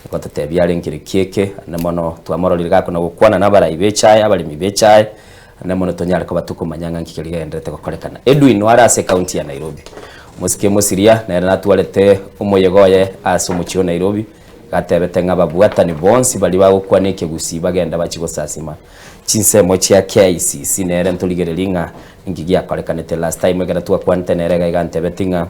Ngototebia are nkere ki eke, ande mono twamororire gakona gokwana nabarai b'echae, abaremi b'echae, ande mono tonyare koba tokomanya ng'a nki keria kegendererete gokorekana. Edwin oare ase ecounty ya Nairobi. Omosike Mosiria nere natwarete omoyega oye ase omochie o Nairobi, gatebete ng'a ababwatani bonsi baria bagokwana ekegusii bagende bachie gosasima chinsemo chia KICC nere ntorigererie ng'a nki giakorekanete. Last time ekero twakwanete nere iga iga antebeti ng'a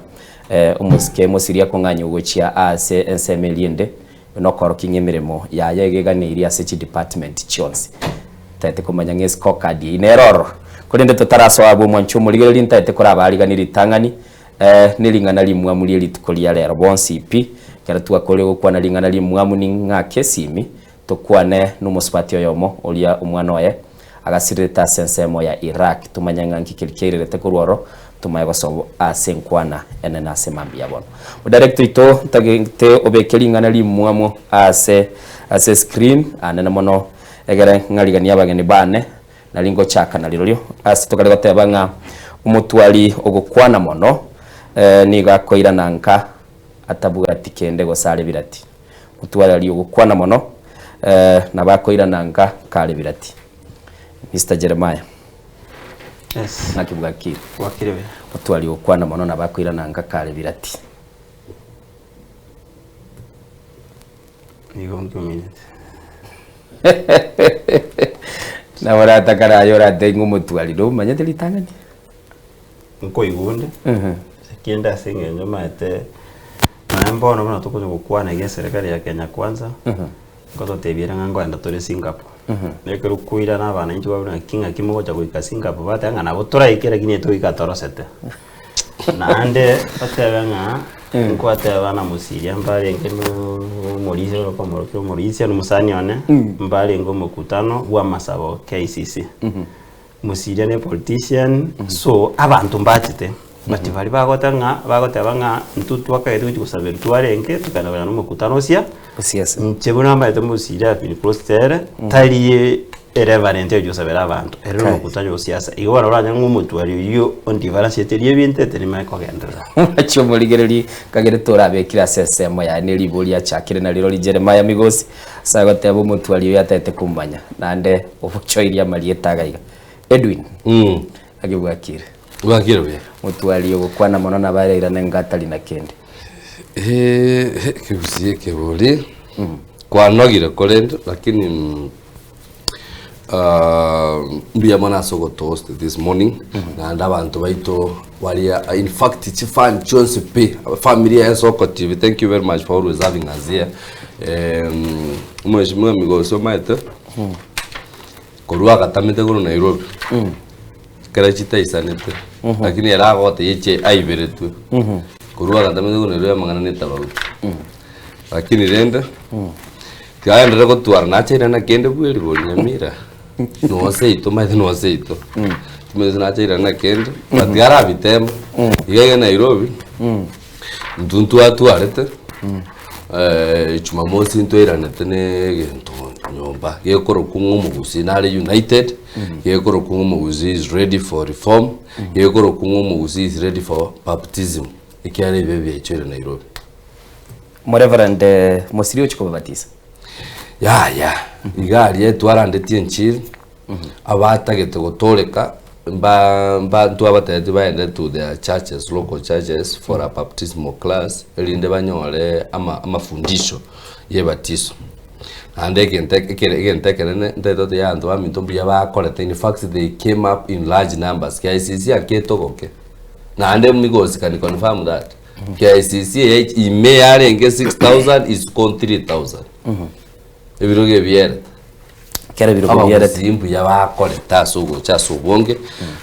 Omosike mosiria kong'anywa gochia aase ensemo eria ende, nokorokia ng'a emeremo yaye iga eganeirie ase chidepartment chionsi. Ntaete komanya ng'a escorecard eyio nere ororo. Korende totarasoa abwo omwancho omorigereria ntaete korabaariganie ritang'ani ne ring'ana rimwamu rie rituko ria rero bonsi pi. Ekero twakorire gokwana ring'ana rimwamu ning'ake esimi tokwane nomosubati oyomo oria omwana oye Agasirerete ase ensemo ya Iraq. Tomanye ng'a nki keria kiairerete korwa oro, tomaye gosoa ase enkwana enene ase mambia ya bono. Modirector oito ntagete obeke ring'ana rimwamu ase ase screen anene mono egere ng'ariganie abageni bane nari ngochaka narirorio ase tokare goteba ng'a omotwari ogokwana mono nigo akoirana nka atabwati kende gose are birati. Motware aria ogokwana mono nabo akoirana nka kare birati. Mister Jeremiah. Yes. Naki bwakire? Bwakire buya. Motware ogokwana mono nabo akoirana nka kare birati. Nigo nkimineti. Nabo oratakare aye oratebe ng'a omotwari nomanyete ritang'ani? Nkoigwa onde, kende ase eng'encho omanyete nonya mbono buna tokonya gokwana iga eserekari ya Kenya Kwanza, nkototebia ere ng'a nkoenda tore Singapore. Na ekero koirana abananchi babuna ng'aki ng'aki mogocha goika Singapore, bateba ng'a nabo toraike lakini toika torosete. Naende batebe ng'a nkwateba na mosiria mbarenge omorisia ore okomorokia omorisia na omosani one, mbarenge omokutano bwa amasabo KICC. Mosiria ne politician so abanto mbachete but baria bagoteba ng'a bagoteba ng'a intwe twakaete gochia gosabera twarenge tokagenda konya nomokutano osia Osiasa. inche buna mbaete mosiria have been close to ere tari ereverend oyochia gosabera abanto ere Kai. nomokutano osiasa igo bono oranyore ng'a omotwari oyio ondifaransiete ebinto etari manye kogenderera. Omwachi omorigereria kagere torabekire ase ensemo yaye ne ribori achakire narirori Jeremiah Migosi Ase agoteba omotwari oyo ataete komanya, naende obochoirie amarieta iga iga. Edwin, naki bwakire? Bwakire buya. Motwari ogokwana mono nabo arairane ng'a atari na kende. Eh, ekegusii ekebori, kwanogire korende lakini mm, ah, mbuya mono ase ogotohost this morning, naende abanto baito baria in fact chifan chionsi pi, family ya Esoko TV, thank you very much for always having us here. Omweshimiwa Migosi omanyete, korwa agatamete korwa Nairobi, ekero chitaisanete, lakini ere agotebia eche aiberetwe, korwa agatamete korwa Nairobi amang'ana na etabauti. Lakini rende, tiagenderere gotwara nachairana na kende bwe erigori Nyamira, noo seito omanyete noo seito, timanyeti nachairana na kende, but arabitema, iga iga Nairobi, intwe ntwatwarete, jumamosi ntwairanete na egento nyomba, gekorokwa ng'a omogusii nare united, gekorokwa ng'a omogusii is ready for reform, gekorokwa ng'a omogusii is ready for baptism, ekiagera ebibe biaichoire Nairobi. Omoreverend mosiri ochia kobabatisa. Yaya, iga aria twarandetie enchiri, abatagete gotoreka mba mba ntwabatebetie baende to their churches, local churches for a baptismal class, erinde banyore ama amafundisho ya ebatiso. Naende egento ekere egento ekenene ntagete gotebia abanto baminto mbuya bakorete, in fact they came up in large numbers, KICC aketogoke, naende Migosi can confirm that. KICC eye ime yarenge 6000 isiko 3000 ebirogo ebierete Kera ebirogo bierete. abagusii mbuya bakorete ase ogocha ase obonge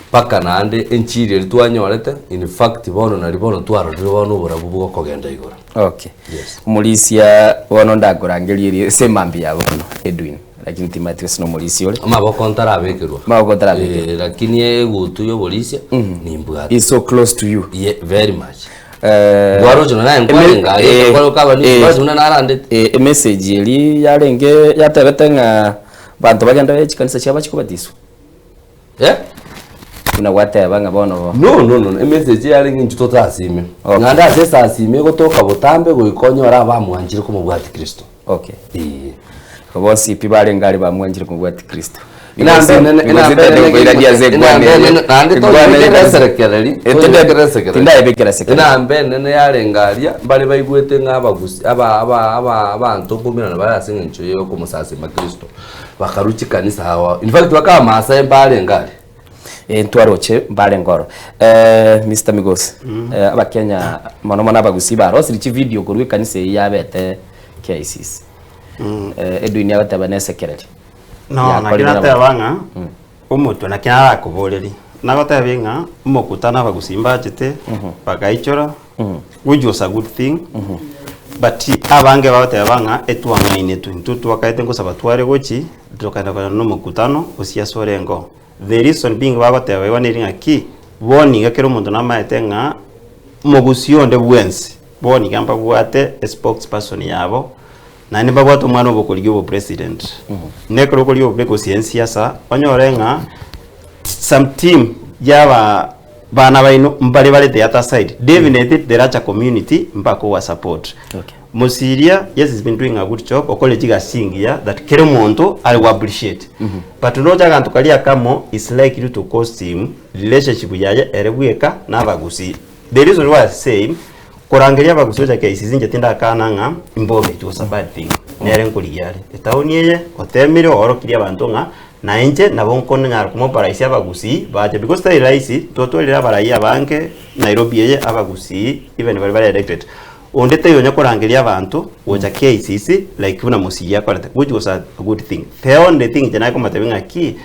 mpaka naende enchiri eria twanyorete in fact bono nari bono twarorire bono oborabu bwokogenda igoro. Okay. Yes. Omorisia bono ndakorangerie eri ase emambia ya bono Edwin lakini timanyeti gose nomorisia ore. Amaboko ntarabekerwa. Amaboko otarabekerwa. Eh, lakini egutu yoborisia nimbwate. Is so close to you. Ye, very much. Eh, Nkwaroche nonya naye nkwarenge aria, eh, ekero okaba ni- eh, nkwaroche buna narandete. eh, emessage eri yarenge yatebete ng'a banto bagende chikanisa chiabo bachie kobatiswa. Eh? Buna gwateba ng'a bono bo. No, no, no, emessage yarenge intwe totasime. Okay. Naende ase esasime egotoka botambe goika onyore abamwanchire komobwatia Kristo. Okay. Ee. Igo bonsi pi barenge aria bamwanchire komobwati Kristo. Enamba enene- enamba enene Koiraria ase enamba enkwana eye. enene- naende Enkwana eye toyebekera kanisa. eserekereri, Eh, tinda- toyebekera esekereri. Tindayebekera esekereri. Enamba enene yarenge aria, mbare baigwete ng'a abagusi aba aba aba abanto nkominana bare ase eng'encho ya okomosasima Kristo, bakarwa chikanisa ao ao. In fact mpaka Abamaasai mbarenge aria. Eh, ntwaroche mbarenge oro. Eh, Mr. Migosi, eh, abakenya mono mono abagusii barosire chivideo korwa ekanisa eyio yabete KICC. Eh, Edwin agoteba nesekereri. No, naki Yakorire nabo. nateba ng'a omotwe naki narakoborerie. Nagotebi ng'a omokutano abagusii mbachete bagaichora which was a good thing but abange bagoteba ng'a etwang'ainetwe intwe twakaete ngosaba tware gochi tokagenda kogenda na omokutano gose ase orengo. The reason being bagoteba igo neri ng'aki bono iga kera omonto namaete ng'a omogusii onde bwensi bono iga mbabwate espokesperson yabo Naende mbabwate omwana obokorigia obopresident. Na ekero okorigia obobe gose ensiasa, onyore ng'a some team yaba bana baino mbare bare the other side. Definitely the larger community mbakowa support. Okay. Mosiria, yes he's been doing a good job, okorire chigasi chingiya that kera omonto are go appreciate. But ndoche aganto karia akamo is likely to cost him relationship yaye ere bweka na abagusii. The reason why I say Korangeria abagusii gocha KICC inche tindakana ng'a imbobe it was a bad thing. Nere nkorigia are etaoni eye otemire oorokirie abanto ng'a na inche nabo nkonyara komobarahisia abagusii bache because tari rahisi twatwarire abarai abange Nairobi eye abagusii even baria bare elected. Onde taiyo onya korangeria abanto gocha KICC like buna Mosigi akorete which was a good thing. The only thing inche nakomotebia ng'aki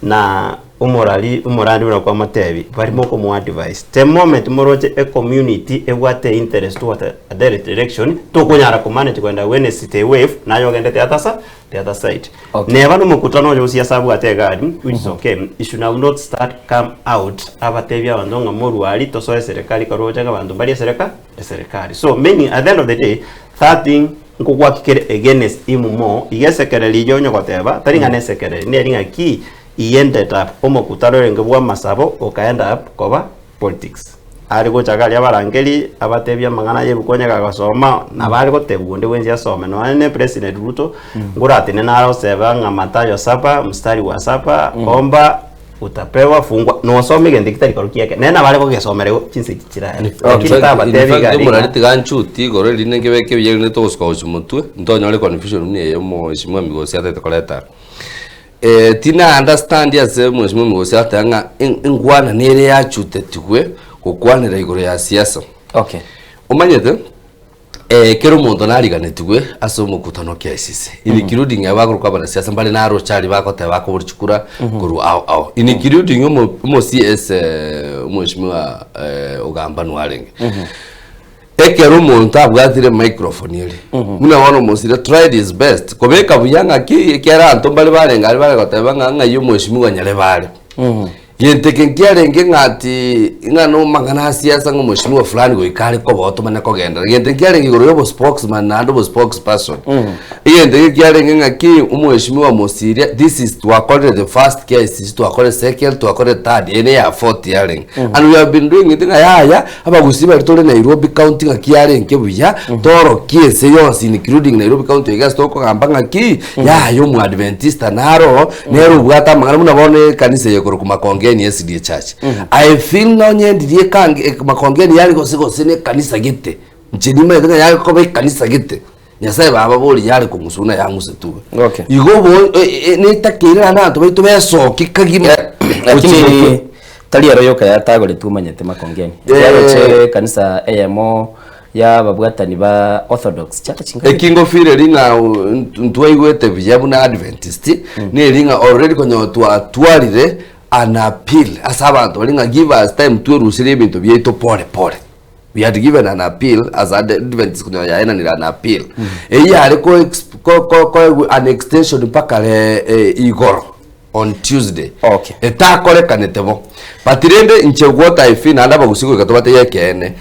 Na omorari omorandi buna kwamotebi, bari mokomoa advice. The moment moroche e community ebwate interest toward a direct election, tokonyara ko manage kogenda against the wave, naye ogende the other side, the other side. Okay. Neba nomokutano oyo gose ase abwate egari, which is okay, it should have not start come out, abatebie abanto ng'a morwari tosoe eserekari karoche ng'a abanto mbarie esereka eserekari. So meaning at the end of the day, that thing Nkogwaki kere against him more, iga esekereri eyio onye goteba, tari ng'a nesekereri, neri ng'a ki, he ended up omokutano orenge bw'amasabo oka end up koba politics. Are gocha iga aria abarangeri, abatebie amang'ana ya ebuku onye gagosoma, nabo are gotebwa onde bwensi asome, nonya ne President Ruto, ngoratenene are oseba ng'a Mathayo saba, mstari wa saba, omba utapewa fungua, nosome egento ekio tari korwa kieke, nere nabo are gogesomera igo chinsa echi chiraere. Lakini tabatebi iga aria Omorari ng'a tiga nchuti igoro erinde nkebeke ebiya erinde togosuka gochia motwe, ntonyore confusion buna eye omweshimiwa Migosi atagete koreta aa. Tina understand ase omweshimiwa Migosi agoteba ng'a en- enkwana nere yachutetigwe gokwanera igoro ya siasa. Okay. Omanyete. Ekero omonto nariganetigwe ase omokutano o KICC, including aba bakorokwa abanasiasa mbare naroche aria bagoteba bakobora chikura korwa ao ao, including omo omo CS omweshimiwa Ogamba nwarenge. Ekero omonto abwatire microphone ere, buna bono omosira tried his best kobeka buya ng'aki ekiagera abanto mbare barenge aria bare goteba ng'a ng'ai omweshimiwa nyarebe are. Gento eke nkiarenge ng'a ati ng'a nomang'ana a siasa ng'a omweshimiwa fulani goika are koba otomanye kogenderera. Gento nkiarenge igoro ya obospokesman naende obospokesperson. Egento eke kiarenge ng'aki omweshimiwa Mosiria this is twakorire the first KICC twakorire second twakorire third eye neya fourth yarenge. And we have been doing it ng'a yaya abagusii baria tore Nairobi county ng'aki yarenge buya torokie ense yonsi including Nairobi county iga ase tokogamba ng'aki Yaya omoadventista naro nere obwate amang'ana buna bono ekanisa eye ekorokwa Makongeni SDA Church. I feel nonye ndirie ekange ek- Makongeni yare gose gose na ekanisa gete, inche nimanyete ng'a yare koba ekanisa gete, Nyasaye baba bori yare kong'usa buna yang'usetwe iga. Okay. Igo obo e- e- netakeire naende abanto baito besokie kagima Lakini tari ero yoka yatagoretwe omanyete Makongeni. Eh. Yaroche ekanisa eyemo y'ababwatani ba Orthodox Church nkabe. Ekingofira eri ng'a ntwaigwete buya buna Adventist, neri ng'a already konya twatwarire an appeal ase abanto baria ng'a give us time tweruserie ebinto biaito pole pole. We had given an appeal as Adventist konya yaenanire an appeal. Eyio yare ko ko ko koegwa an extension mpaka re igoro on Tuesday. Okay. Etakorekanete bo. But rende inche what I feel naende abagusii goika tobatebie ekeene,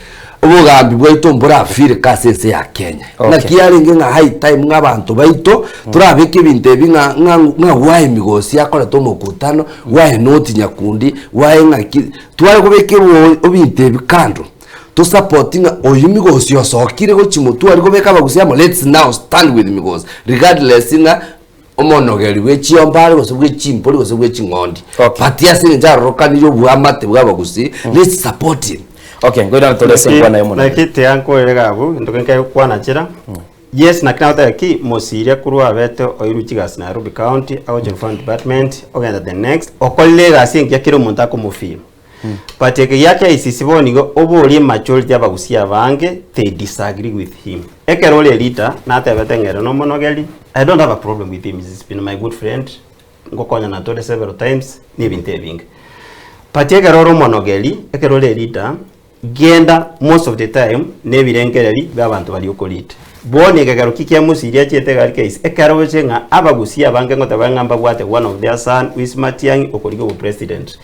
obogambi bwaito mborafireke ase ense ya Kenya. Okay. Naki yarenge ng'a high time ng'a abanto baito torabeke ebinto ebi ng'a ng'a ng'a why Migosi akorete omokutano, why not Nyakundi, why ng'aki, tware kobekerwa ebinto ebi kando. Tosapoti ng'a oyio Migosi osokire gochia motwe aria kobeka abagusii amo, let's now stand with Migosi regardless ng'a omonogeri bwe chiombe are gose bwe chimbori gose bwe ching'ondi. Okay. But ase eng'encho arorokanire oboamate bwa abagusii, let's support him. Okay, ngoirana tore ase enkwana y'omonogeri. Naki tiga nkorere iga abwo, egento kende nkegokwana chira, yes naki nagoteba ki, mosiria korwa abete oirwe chigasi Nairobi county, agochia reform department, ogenda the next, okorire egasi engiya kera omonto akomofeel. But eke gia KICC bono igo oborie majority y'abagusia abange they disagree with him. Ekero ore leader natebete ng'a ere nomonogeri, I don't have a problem with him, he's been my good friend, ngokonyana tore several times, na ebinto ebinge. But ekero ore omonogeri, ekero ore leader, genda most of the time na ebirengereri bia abanto baria oko lead. Bono ekegero ki kia Musiri achiete iga aria KICC, ekero oche ng'a abagusia abange ngoteba ng'a mbabwate one of their son who is Matiang'i okorigia obopresident.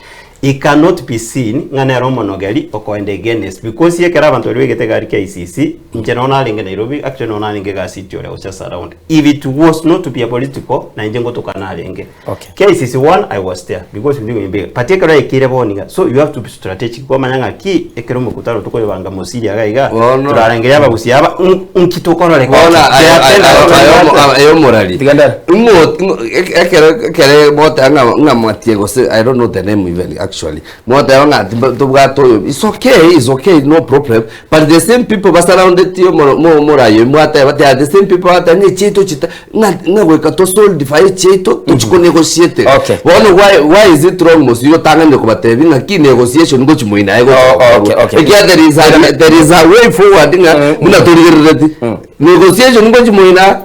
He cannot be seen ng'a nere omonogeri okoenda against because ekero abanto baria baigete egari KICC, inche nonye narenge Nairobi, actually nonye narenge iga city oria gose ase around, if it was not to be a political, na inche ngotoka narenge. Okay. KICC one, I was there because we doing big. But ekero yaikire bono iga, so you have to be strategic kwamanya ng'a ki ekero omokutano tokoyobanga mosiri iga iga, Bono- torarengereria abagusia aba, nki tokororeka Bono ki? aye- aye- aye- aye- aye omorari. Tiga ndare. Ing'o- ing'o- ekero ekere moteba ng'a ng'a mwatie gose I don't know the name even actually. Moteba ng'a timba tobwate oyo, it's okay, it's okay, no problem, but the same people basurroundeti omoro mo omorai oyio mwateba they are the same people bagoteba ng'a echiaito chita ng'a ng'a goika to solidify echiaito tochi ko negotiate. Okay. Bono why why is it wrong mosibi otang'anire kobatebia ng'aki negotiation ngochi moino aye gocha Oh, oh, okay, gokorwa. okay. Ekiagera there is a there is a way forward ng'a buna torigerereti. Negotiation ngochi moino aa,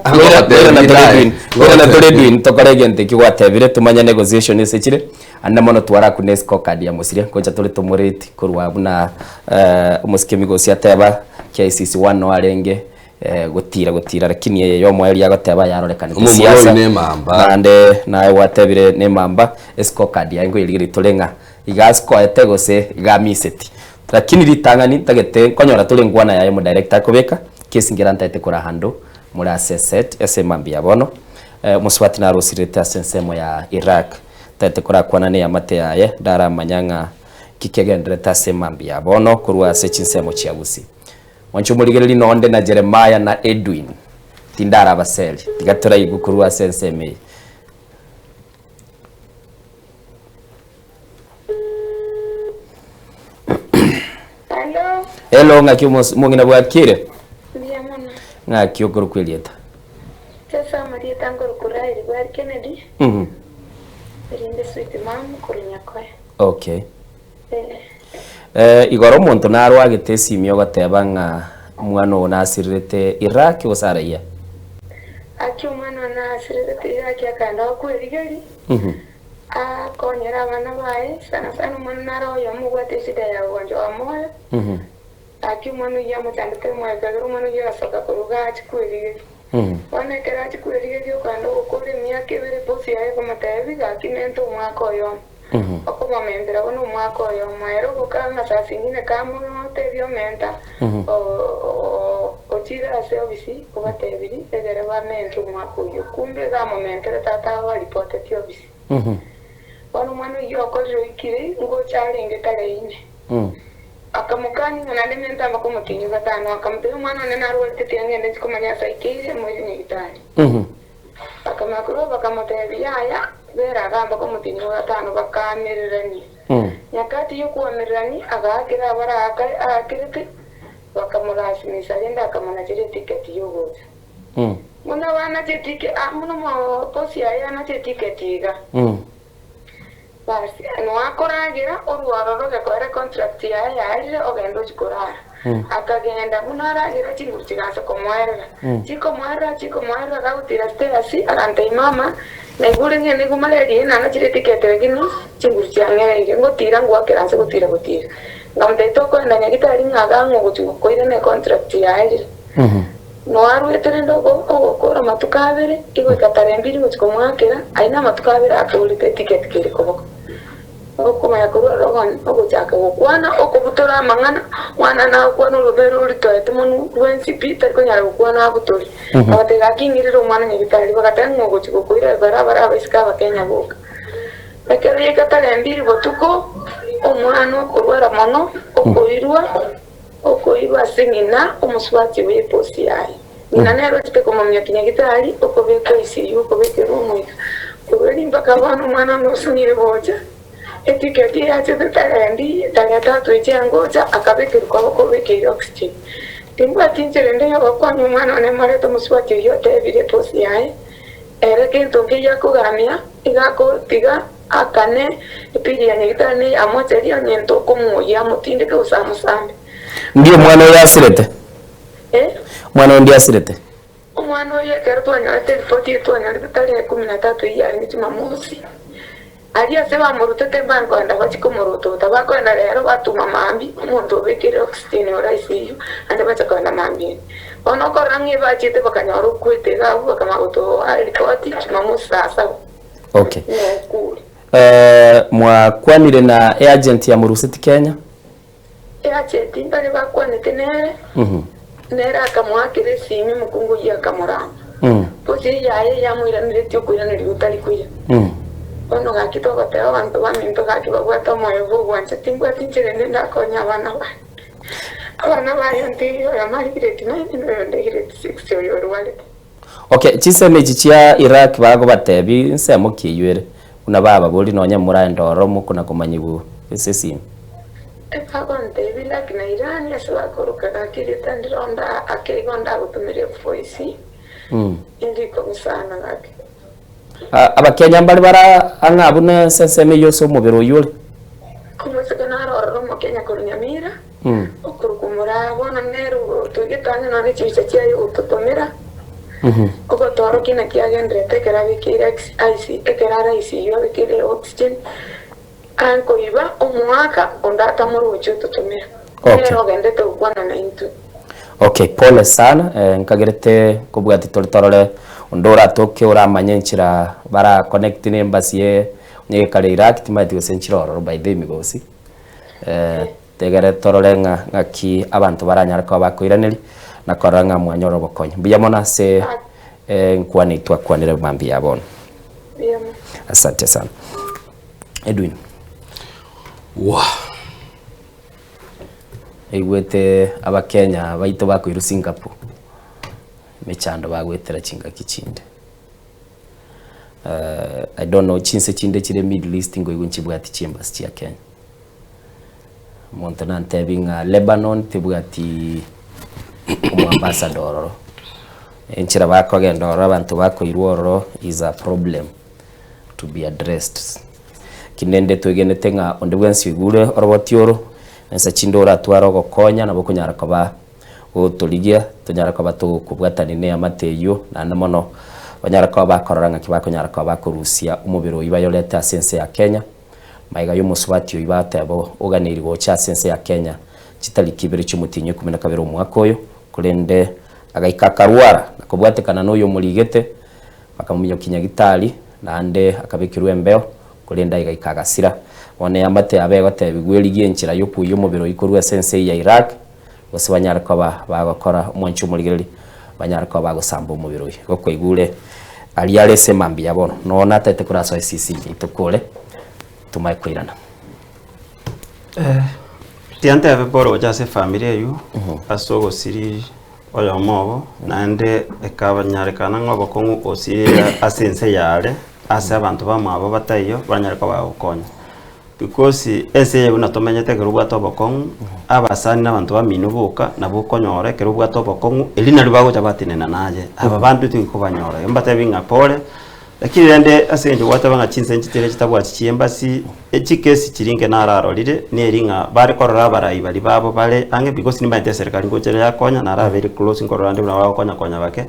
Ngoirana tore Edwin tokore egento ekio gwatebire tomanye negotiation ase chire ande mono twarakune scorecard ya mosiria ngocha tore tomoreti korwa buna omosike Migosi ateba KICC one no arenge gotira gotira lakini eye yomoerio agoteba yarorekanete Omomura siasa oyio nemamba. naende naye gwatebire nemamba escorecard yaye nkoyerigereria tore ng'a iga asikoete gose iga amiseti. Lakini ritang'ani ntagete nkonyora tore enkwana yaye omodirector akobeka, kesi nkera ntaete korahando more ase eset ase emambia ya bono. Omosubati narosirete ase ensemo ya Iraq, ntaete korakwana neamate yaye ndaramanya ng'a ki kegendererete ase emambia ya bono korwa ase chinsemo chia Gusii. Mwanche omorigereria nonde na Jeremiah na Edwin, tindarabaseri, tiga toraigwe korwa ase ensemo eye. Hello, Hello, ng'aki omos- omong'ina bwakire? mbuya mono. Ng'aki okorokwa erieta? Sasa amarieta nkorokwa Raeli Bwari Kennedy, erinde sweet mum korwa Nyakoe. Okay. Eh, Eh, igoro omonto narwagete esimi ogoteba ng'a omwana oo nasirirete Iraq gose araiya? Aki omwana one nasirirete Iraq akaenda gokwerigeria, Akonyere abana baye, sana sana omwana nare oyomo obwate eshida ya ugonjwa wa moyo, gaki omwana oyio amochandete moyo ekiagera omwana oyio agasoka korwa iga achie kwerigeria. Bono ekero achia kwerigeria okogenda ogokora emiaka ebere bosi yaye ekomotebia gaki nente omwaka oyomo. Okomomentera bono omwaka oyomo ere ogokaa ng'a saa zingine kamotebia omenta ochire ase ofisi obatebirie egere bamente omwaka oyio. Kumbe iga amomenterete atabaripoteti ofisi. Bono omwana oyio okorire oikire, ngocha arenge tare ime. Akamokania ng'a naende mente amo komotinyia gatano, akamotebia, Omwana one narwarete tiga ngende nchie komanya ase aikeire, moire nyagitari. Bakamanya korwa bakamotebia, Yaya, bera agamba komotinyia gatano, bakaamererania. Nyakati y'okoamererania agaakera abare aakerete, bakamolasimisa, rende akamonachera etiketi y'ogocha. Buna banache tike ah, buna omokosi aye anache tiketi iga. Basi noakoragera orwaro rogekoera contract yaye yaerire ogende ochie korara. Akagenda buna aragera chinguru chigansa komoerera. Chikomoerera chikomoerera gagotira stairs agantebia mama naigure ng'ende ngumare riina nanachire etiketi lakini chinguru chiang'ereire ngotira ngoakera nse gotira gotira. Nkamotebia tokoenda nyagitari ng'a iga ng'o ogochia gokoirana econtract yaerire. Noaruete rende ogokora amatuko abere, igoika tarehe mbiri gochia komoakera, aye namatuko abere akoorete etiketi kere koboko. Okomanya korwa aro ogochaka gokwana, okobutora amang'ana, omwana nagokwana orobere oritoete monwe rwensi pi, tari konyara gokwana abutore. Bagateba gaki ing'irere omwana nyagitari, bagateba ng'a ogochia gokoira bare abare abaiseke abakenya boka. Ekero yaika tarehe mbiri botuko, omwana okorwara mono, okoirwa. Okoirwa ase ng'ina omosubati bw'eposi yaye. Ng'ina nere ochete komomia kinyagitari, okobekwa ICU, okobekerwa omoika. Korwa erio mpaka bono omwana one osung'ire gocha, etiketi eyachete tarendi, tarehe tatu eche ngocha, akabekerwa koboko obekeire oxygen. Timbwati inchera ende yogokonya omwana one morete omosubati oyio otebire eposi yaye, ere gento nkeiyo akogamia, iga akotiga akane epili ya nyagitari neye amocherie onye ntokomoyia amotindeke gose amosambe. Ndi omwana oyo asirete? Eh? Omwana oyo ndi asirete? Omwana oyo ekero twanyorete eripoti eye twanyorete tarehe kumi na tatu eyio yarenge Jumamosi, aria ase bamorutete mbakoenda bachie komorotota, bakoenda rero batuma mambia omonto obekeire oxygen ore ICU naende bacha koenda mambia ende. Bono okorora ng'a ebachiete bakanyora okwete iga abwo bakamanya gotoa eripoti Jumamosi saa saba. Okay. Ng'a okure. Eh, mwakwanire na eagent ya moruseti Kenya? Eacheti mbare bakwanete nere, nere akamoakera esimi, omokungu oyio akamorama. Gose eyaye yamoiraneretie okoiraneria gotari kuya. Bono gaki togoteba abanto baminto gaki babwate omoyo bw'ogwancha, timbwati inchera ende ndakonye abana baye. Abana baye ntiga oyomo are grade nine na oyonde grade six oyo orwarete. Okay, chinsemo echi chia Iraq bagobatebi nsemo ki eywo ere? Buna bababorie nonya moraende ororo mokona komanyigwa ase esimi. Bagontebia Iraq na Iran ase bakoroka gaki erieta ndironda ake igo ndagotomere evoice indikong'u sana gaki. Abakenya mbare bara ang'e abwo na ase ensemo eyio ase omobere oyio ore. Omosike naro ororo omokenya korwa Nyamira, okorokwa Moraa, bono nere otoigete ang'e nonya ne chibicha chiaye ogototomera, ogotoorokia naki agendererete ekero abekeire IC ekero are ICU abekeire oxygen, ankoiba omoaka onde atamoroche ototomera. Nere ogendete gokwana naintwe. Okay, pole sana eh, nkagerete kobwati tore torore onde oratoke oramanye enchera bara connect ne embassy ye onye gekare Iraq timanyeti gose nchire ororo by the migosi eh, tegere torore ng'a ng'aki abanto baranyare koba bakoiraneria na korora ng'a mwanyora obokonyi. Mbuya mono ase eh, nkwana eyio twakwanire mambia ya bono. Mbuya mono. Asante sana. Edwin. Wah. Naigwete abakenya baito bakoirwa Singapore, emechando bagoetera chingaki chinde. I don't know chinse chinde chire Middle East nkoigwa nchibwati chiembassy chia Kenya. Omonto nantebie ng'a Lebanon tebwati omoambassador ororo, enchera bakogenda ororo abanto bakoirwa ororo is a problem to be addressed. Lakini rende twegenete ng'a onde bwensi oigure oroboti oro, ensa chinde oratware ogokonya nabo okonyara koba gotorigia, tonyare koba togokobwatania na eamate eyio, naende mono banyare koba bakorora ng'aki bakonyara koba bakorusia omobere oyio bayorete ase ense ya Kenya. Magega y'omosubati oyio bateba oganeiri gocha ase ense ya Kenya chitariki ibere chi'omotienyi o ikomi na kabere omwaka oyo, korende agaika akarwara na kobwatekana na oyomorigete, Bakamominyokia nyagitari, naende akabekerwa embeo, korende aigaika agasira. Bono eamate yabo egotebigwa erigie enchera y'okoiyia omobere oyio korwa ase ense eyio ya Iraq, gose banyare koba bagokora omwanchi omorigereria, banyare koba bagosamba omobere oyio. Igo kwaigure aria are ase emambia bono, nonya natete korasoe esisi yaito kore, tomae koirana. Tiga ntebe pole gocha ase efamiri eywo, ase ogosiri oyomo obo, naende ekabanyarekana ng'a obokong'u osirire ase ense yare, ase abanto bamwabo bataiyo, banyare koba bagokonya. Because ense eye buna tomenyete ekero obwate obokong'u, abasani na abanto bamino boka, nabo okonyora ekero obwate obokong'u, erio nario bagocha batenena naye, aba bande toikobanyora. Igo mbatebi ng'a pole, Lakini rende ase eng'encho gwateba ng'a chinse nchitere chitabwati chiembasi, echikesi chiria inke nararorire, neri ng'a bare korora abarai baria babo bare ang'e because nimanyete eserekari ngocha ere yakonya, narabeire close nkorora ande buna bagokonya konya bake,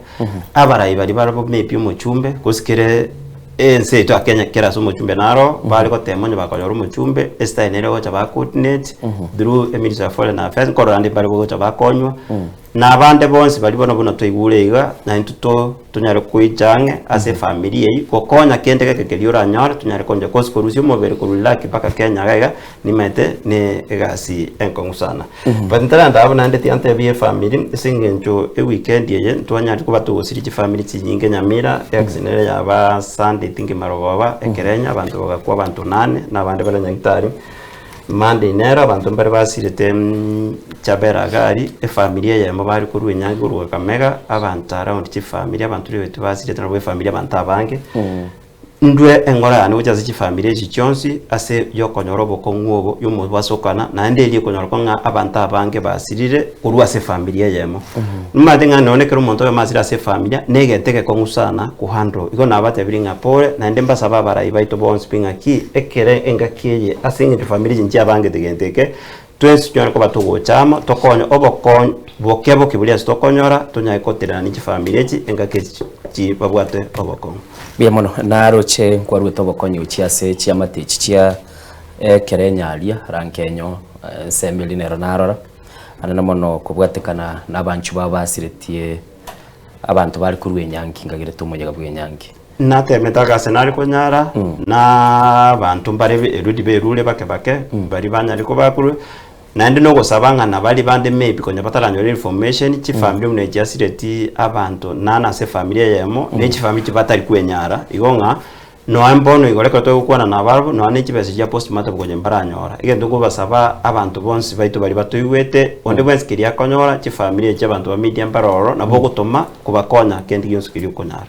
abarai baria barabwo maybe omochumbe, gose kere ense yaito ya Kenya kera ase omochumbe naro, bare gotema onye bakonyora omochumbe, estyle nere ogocha ba coordinate through eministry ya foreign affairs, nkorora ande mbare gocha bakonywa. Na abande bonsi baria bono buna twaigure iga, na intwe to tonyare koicha ang'e ase efamiri eyio, gokonya kende geke keria oranyore, tonyare koncha gose korusia omobere korwa Iraq mpaka Kenya iga iga, nimanyete ne egasi enkong'u sana. But ntarenda abwo naende tiga ntebie efamiri, ase eng'encho eweekend eye ntwanyarete koba togosiria chifamiri chinyinge Nyamira, eaccident ere yaba Sunday I think marogoba, Ekerenyo, abanto bagakwa abanto nane, na abande bare Nyagetari. Monday nero abanto mbare basirete Chabera iga aria, efamiri eyemo bare korwa enyangi korwa Kakamega, abanto around chifamiri abanto rirorio tibasirete nabo efamiri abanto abange. Ndwe engoro yane gochia ase chifamiri echi chionsi ase yokonyora obokong'u obo yomobasokana naende erio ekonyora ko ng'a abanto abange basirire korwa ase efamiri eyemo. Nimanyete ng'a nonye ekero omonto oyomo asire ase efamilia na egento egekong'u sana kohandle. Igo nabatebirie ng'a pore naende mbasabe abarai baito bonsi pi ng'aki ekere engaki eye ase eng'encho famiri echi nchiabangete gento eke, twensi tonyare koba togocha amo tokonye obokonyi boke boke boria ase tokonyora tonyare gotenena ne chifamiri echi engaki echi chi babwate obokong'u. Mbuya mono, naroche nkwaruete obokonyi gochia ase chiamate echi chia ekero enyaria, rankenyo, ensemo eria nero narora. Anene mono kobwatekana nabanchwa babo basiretie abanto bare korwa enyangi ngagerete omoyega bw'enyangi. Natemete agase nare konyara, na abanto mbare erudi berure bake bake, baria banyare kobakurwe, naende nogosaba ng'a nabaria bande maybe konya bataranyora information, chifamiri buna echi chiasireti abanto nane ase efamiri eyemo, ne chifamiri chibatari kwenyara, igo ng'a Nonya mbono igoro ekero togokwana nabarabwo, nonya ne chibesa chia postmortem konya mbaranyora. Egento nkobasaba abanto bonsi baito baria batoigwete, onde bwensi keria akonyora, chifamiri echi abanto ba media mbare ororo, nabo ogotoma kobakonya kende gionsi keria okonyara.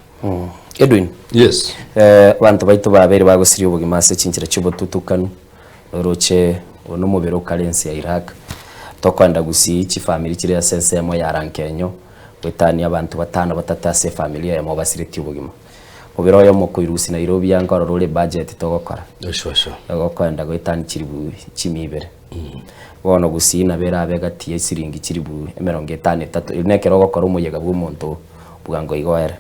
Edwin, Yes. eh, abanto baito babeire bagosiria obogima ase chinchera chi'obotutukanu, oroche oyo nomobere okare ense ya Iraq, tokoenda gusii chifamiri chire ase ensemo ya Rankenyo, goetania abanto batano batato ase efamiri eyemo basiretie obogima. Mobere oyomo okoirusia Nairobi ange ororo ore budget togokora. Sure, sure. Ogokoenda goetania chiribu chimia ibere. Bono gusii nabo erabe egati ya esiringi chiribu emerongo etano etato. Eri nekero ogokora omoyega bwa omonto bwango igo ere.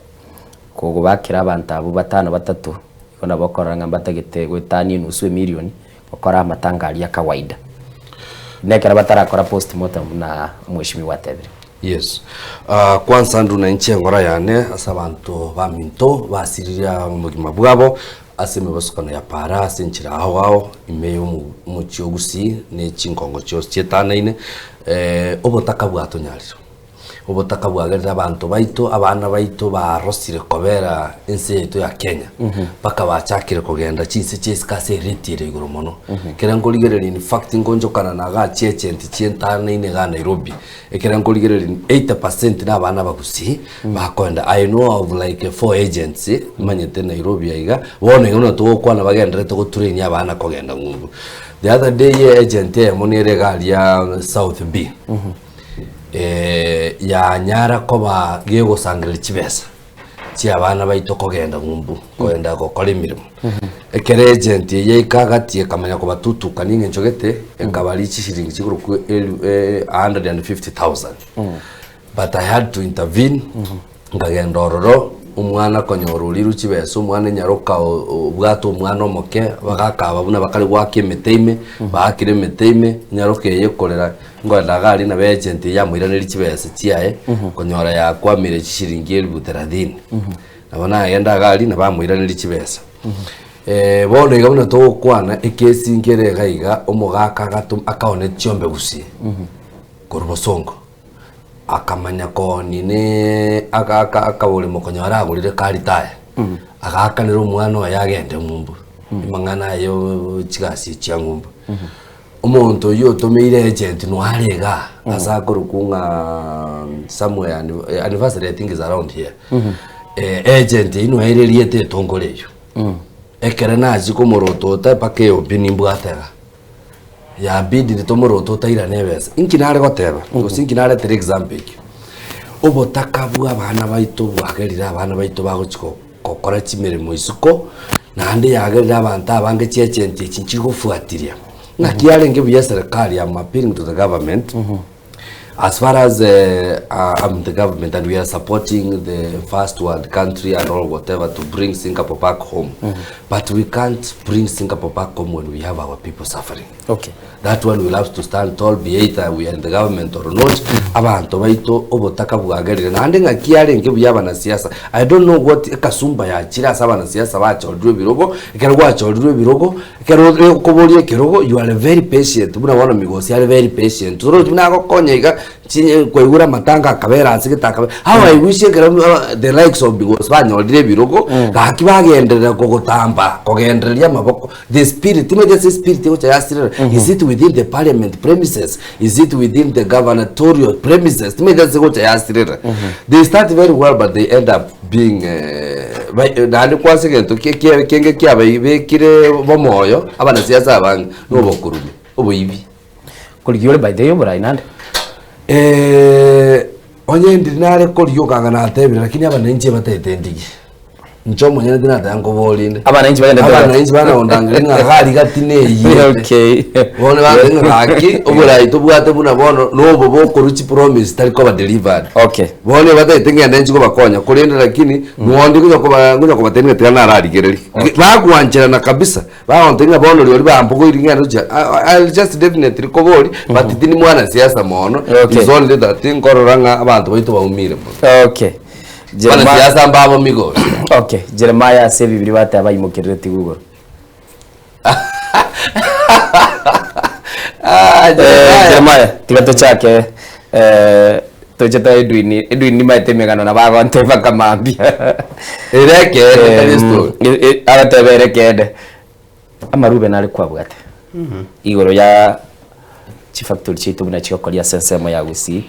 Kogobakera abanto abwo batano batato, igo nabo okorora ng'a mbatagete goetania enusu emilion gokora amatanga aria kawaida. Nekero batarakora postmortem buna omweshimiwa atebire. Yes. Ah, kwanza Andrew na inche engora yane ase abanto baminto basiririe obogima bwabo ase emebasukano ya para ase enchera ao ao ime y'omo- omochie o Gusii ne chingongo chionsi chietanaine eh, obotaka bwatonyarire. Obotaka bwagerire abanto baito, abana baito barosire kobera ense yaito ya Kenya, mpaka bachakire kogenda chinse chia isiko ase erate ere igoro mono. Ekere nkorigereria in fact ngonchokana na igaa chiagent chietanaine igaa Nairobi, Ekero nkorigereria 80% na abana abagusii bakoenda I know of like 4 agents manyete Nairobi aiga bono iga buna togokwana bagendererete gotrain abana kogenda ng'umbu. The other day agent eyemo nere iga aria South B yanyara koba gegosangereria chibesa chia abana baito kogenda ng'umbu kogenda gokora emeremo. Ekero agent eye yaika gati ekamanya kobatutukania eng'encho gete, ekabaria chishiringi chikorokwa elu 150,000. But I had to intervene, nkagenda ororo, omwana konyora orirwe chibesa, omwana enyaroka obwate omwana omoke, bagakaba buna bakare goaka emete ime, baakire emete ime, enyaroka eye ekorera, nkorenda iga aria nabo agent eye yamoiraneria chibesa chiaye, konyora yakwamire chishiringi elifu thelathini. Nabo nagenda iga aria nabo amoiranerie chibesa. Bono iga buna togokwana ekesi nkere iga iga omogaka agato akaona chiombe gusii korwa bosongo, akamanya kooni ne aka aka akaboria mokonyora agorire karitaya, agaakanera omwana oye agende ng'umbu, amang'ana aye chigasi chia ng'umbu. Omonto oyio otomeire agent noare igaa ase akorokwa ng'a somewhere anniversary I think is around here. Agent eyio noere erieta etongore eyio. Ekere nachia komorotota mpaka eobi nimbwate iga. Yabidi tomorotota airane ebesa. Inki nare goteba? Gose inki naretere example ekio? Obotaka bwa abana baito bwagerire abana baito bagochia gokora chimeremo isiko, naende yagerire abanto abange chiagent echi nchigofuatiria. Ng'aki yarenge buya eserekari am appealing to the government, as far as I'm the government and we are supporting the first world country and all whatever to bring Singapore back home. But we can't bring Singapore back home when we have our people suffering. Okay. That one will have to stand tall be either we are in the government or not. Abanto baito obotaka bwagerire naende ng'aki yarenge buya abanasiasa I don't know what ekasumba yachire ase abanasiasa bachorirwe ebirogo ekero gwachorirwe ebirogo ekero okoboria ekerogo you are very patient buna bono Migosi are very patient torochi buna agokonya iga. Chinye kwaigure amatanga akabera ase gete akabera how I wish ekero the likes of Bigos banyorire ebirogo gaki bagenderera kogotamba kogendereria amaboko the spirit timanyeti ase espirit egocha yasirera is it within the parliament premises is it within the governatorial premises timanyeti ase egocha yasirera they start very well but they end up being bai naende kwase egento kie kie kenge kiabaibekire bomoyo abanasiasa abange na obokurubi oboibi. Korigia ore by the way oborai nande. Eh, onye ndiri nare korigia okanga natebire lakini abananchi ebatete ndigie. Inche omonyene tinateba nkoborinde. Abananchi bagende tobe. Abananchi banaondangeria ng'a gari gati neyete. Okay. Bono bagoteba ng'a gaki oborai tobwate buna bono nobo bokorwa chipromise tari koba delivered. Okay. Bono ebatagete ng'ende nchi kobakonya korende lakini nonde konya koba ngonya kobatebia ng'a tiga nararigereria. Bagwancherana kabisa. Bagontebia ng'a bono rirorio bambogoirie ng'ende gochia I I'll just definitely kobori but tindi mwanasiasa mono Okay. it's only that nkorora ng'a abanto baito baumire mono. Okay. Jeremiah, Abanasiasa mbabo migosi. okay. Jeremiah ase ebibiri bateba baimokerereti igoro. Ah, Eh, Jeremiah. Jeremiah, tiga tochake eh, toche to Edwin, Edwin nimaete emegano nabo agonteba akamambia. Ere ekeene tari estory. Agateba ere ekeene. Amarube nare kwabwate igoro ya chifactory chiaito buna chigokoria ase ensemo ya Gusii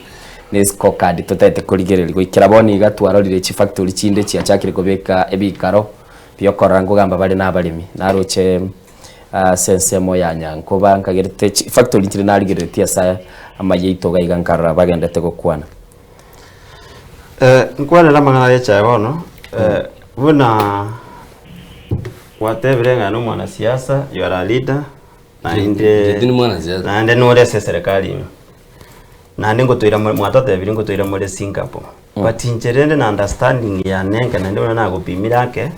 na escorecard totaete korigereria goikera bono iga twarorire chifactory chinde chiachakire kobeka ebikaro biokorora nkogamba bare na abaremi naroche ase ensemo ya Nyankoba nkagerete chifactory nchire narigereretie ase amayia aito iga iga nkarora bagendete gokwana. Nkwanere amang'ana y'echae bono, buna gwatebire ng'a nomwanasiasa, you are a leader, naende Inche tindi mwanasiasa. naende nore ase eserekari ime. Naende ngotoira more mwatotebirie ngotoira more Singapore. But inche rende na understanding yane enke naende buna nagopimire ake,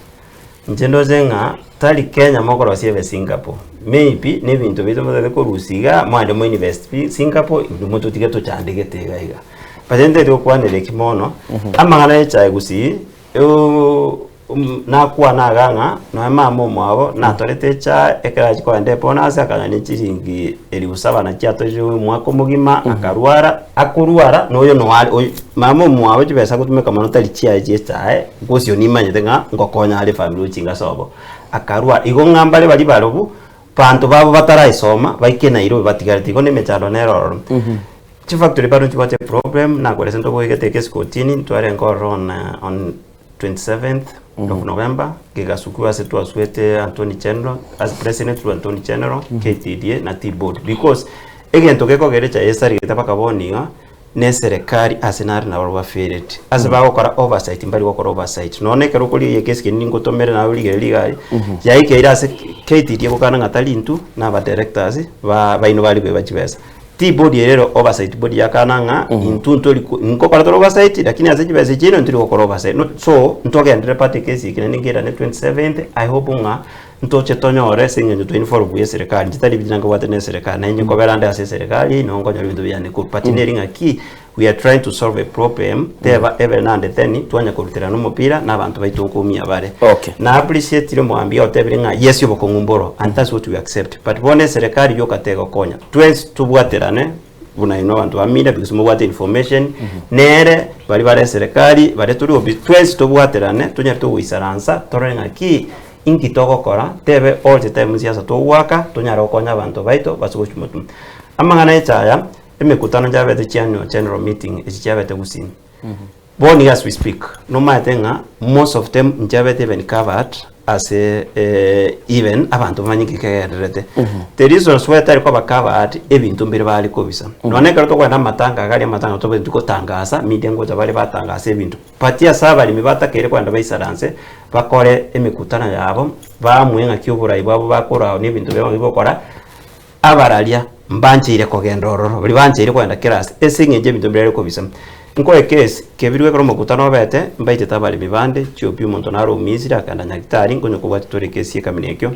inche ndoche ng'a tari Kenya mokorosia ebe Singapore. Maybe na ebinto biaito motagete korusia igaa, mwande mo invest pi Singapore intwe mototige tochandegete iga iga. But ntagete gokwanera eki mono, amang'ana ya echae gusii, nakwana iga ng'a nonya mama omwabo natorete echae ekero achia kogenda ebonus akanyora ne chiringi elifu saba nachio atochire omwaka omogima akarwara, akorwara na oyo noare oyo mama omwabo chibesa agotumeka mono tari chiaye chia echae, gose oyo nimanyete ng'a ngokonya are efamiri gochinga ase obo, akarwara. Igo ng'a mbare baria barobwo, banto babo bataraesoma baike Nairobi batigarete igo na emechando nere ororo. Chifactory bado nchibwate eproblem, nakorese ntogoigete egesikotini, ntwarenge ororo on on 27th of November, gegasukiwa ase twasuete Attorney General, as president through Attorney General, KTDA na Tea Board because egento gekogera echae esarigete mpaka bono iga, na eserekari ase nare nabo bafereti, ase bagokora oversight mbari gokora oversight. Nonya na ekero okorigia ekesi kende ningotomere naye origererie iga aria, yaikeire ase KTDA gokana ng'a tari intwe na abadirectors ba baino bare koeba chibesa. Tibodi ere ere oversight body yakana ng'a intwe ntori ko- nkokora tore oversight lakini ase chibesa echi ere ntori gokora oversight. No so ntogenderere part ekesi eke naende nkerane 27th I hope ng'a ntoche tonyore ase eng'encho twa involve eserekari inche tari ebitina nkobwate na eserekari nainche nkobera nde ase eserekari nabo nkonyora ebinto biane korwa but neri ng'aki we are trying to solve a problem teba every now and then twanya koruterana omopira na abanto baito nkoumia bare. Okay. Na appreciate omogambi otebire ng'a yes obokong'u mboro and that's what we accept but bono eserekari yoka tegokonya twensi tobwaterane buna inwe abanto ba media because mobwate information nere baria bare eserekari baria tori ofisi twensi tobwaterane tonyare togoisaransa torore ng'aki inki togokora tebe all the time siasa togoaka tonyare gokonya abanto baito base gochia motwe. Amang'ana ya echaya Emekutano yabete chiannual general meeting echi chiabete gusii. Bono iga as we speak nomaete ng'a most of them nchabete even covered ase eh, even abanto bamanye nki kegendererete. The reasons why tari koba covered ebinto mbire bare kobisa. Nonya ekero tokogenda amatanga iga aria amatanga tobwenereti gotangasa, media ngocha bare batangasa ebinto. But ase abaremi batakeire kogenda baisaranse bakore emekutano yabo, baamue ng'aki oborai bwabo bakorwa na ebinto biabo bigokora. Abararia mbancheire kogenda ororo, baria bancheire kogenda kera ase, ase eng'encho y'ebinto mbirare kobisa. Nkoe case, kebirwe ekero omokutano obete, mbaitete abaremi bande, chiopi omonto nare omisiri akagenda Nyagitari, nkonya kobwatia tore case y'ekamina ekio.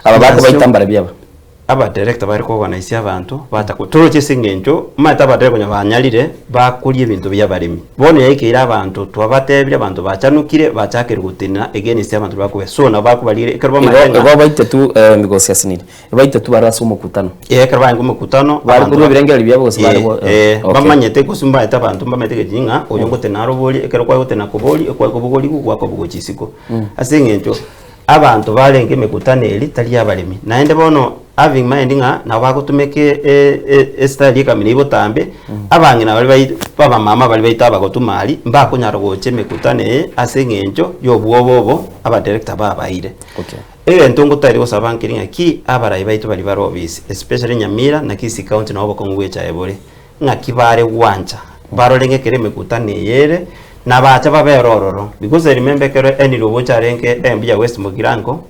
Aba bakobaita mbarabio aba? Abadirector bare koorganise abanto bacha ko toroche ase eng'encho omanyete abadirector konya banyarire bakoria ebinto bia abaremi. Bono yaikeire abanto twabatebire abanto bachanukire bachakire gotenena against abanto bakobe so nabo bakobarigereria ekero Igo bamaete ng'a igo baitetu eh, Migosi asinini, baitetu bare ase omokutano. Eh, ekero barenge omokutano Bare abanto korwa ba- ebirengererio biabo gose bare Eh, go- eh, okay. bamanyete gose mbamaete abanto mbamaete gechii ng'a oyo ngotenena are oborie ekero kwagotenena koboria ekware kobogoriwu gwakobogwa chisiko. Ase eng'encho Abanto barenge emekutano eria tari abaremi, naende bono having mind ng'a nabo bagotumeka estyle ekamina eyio botambe, abang'ina baria bai abamama baria baito abagotuma aria, mbakonyara gocha emekutano eye ase eng'encho ya obwoba obo abadirector babaeire. Okay. Egento ngotairi gosaba nkeri ng'aki abarai baito baria bare obisi, especially Nyamira na Kisii county nabo obokong'u bwa echae bore, ng'aki bare gwancha barore ng'a ekero emekutano eye ere, nabacha babere ororo. Because I remember ekero Henry Obocha arenge MP ya West Mugirango,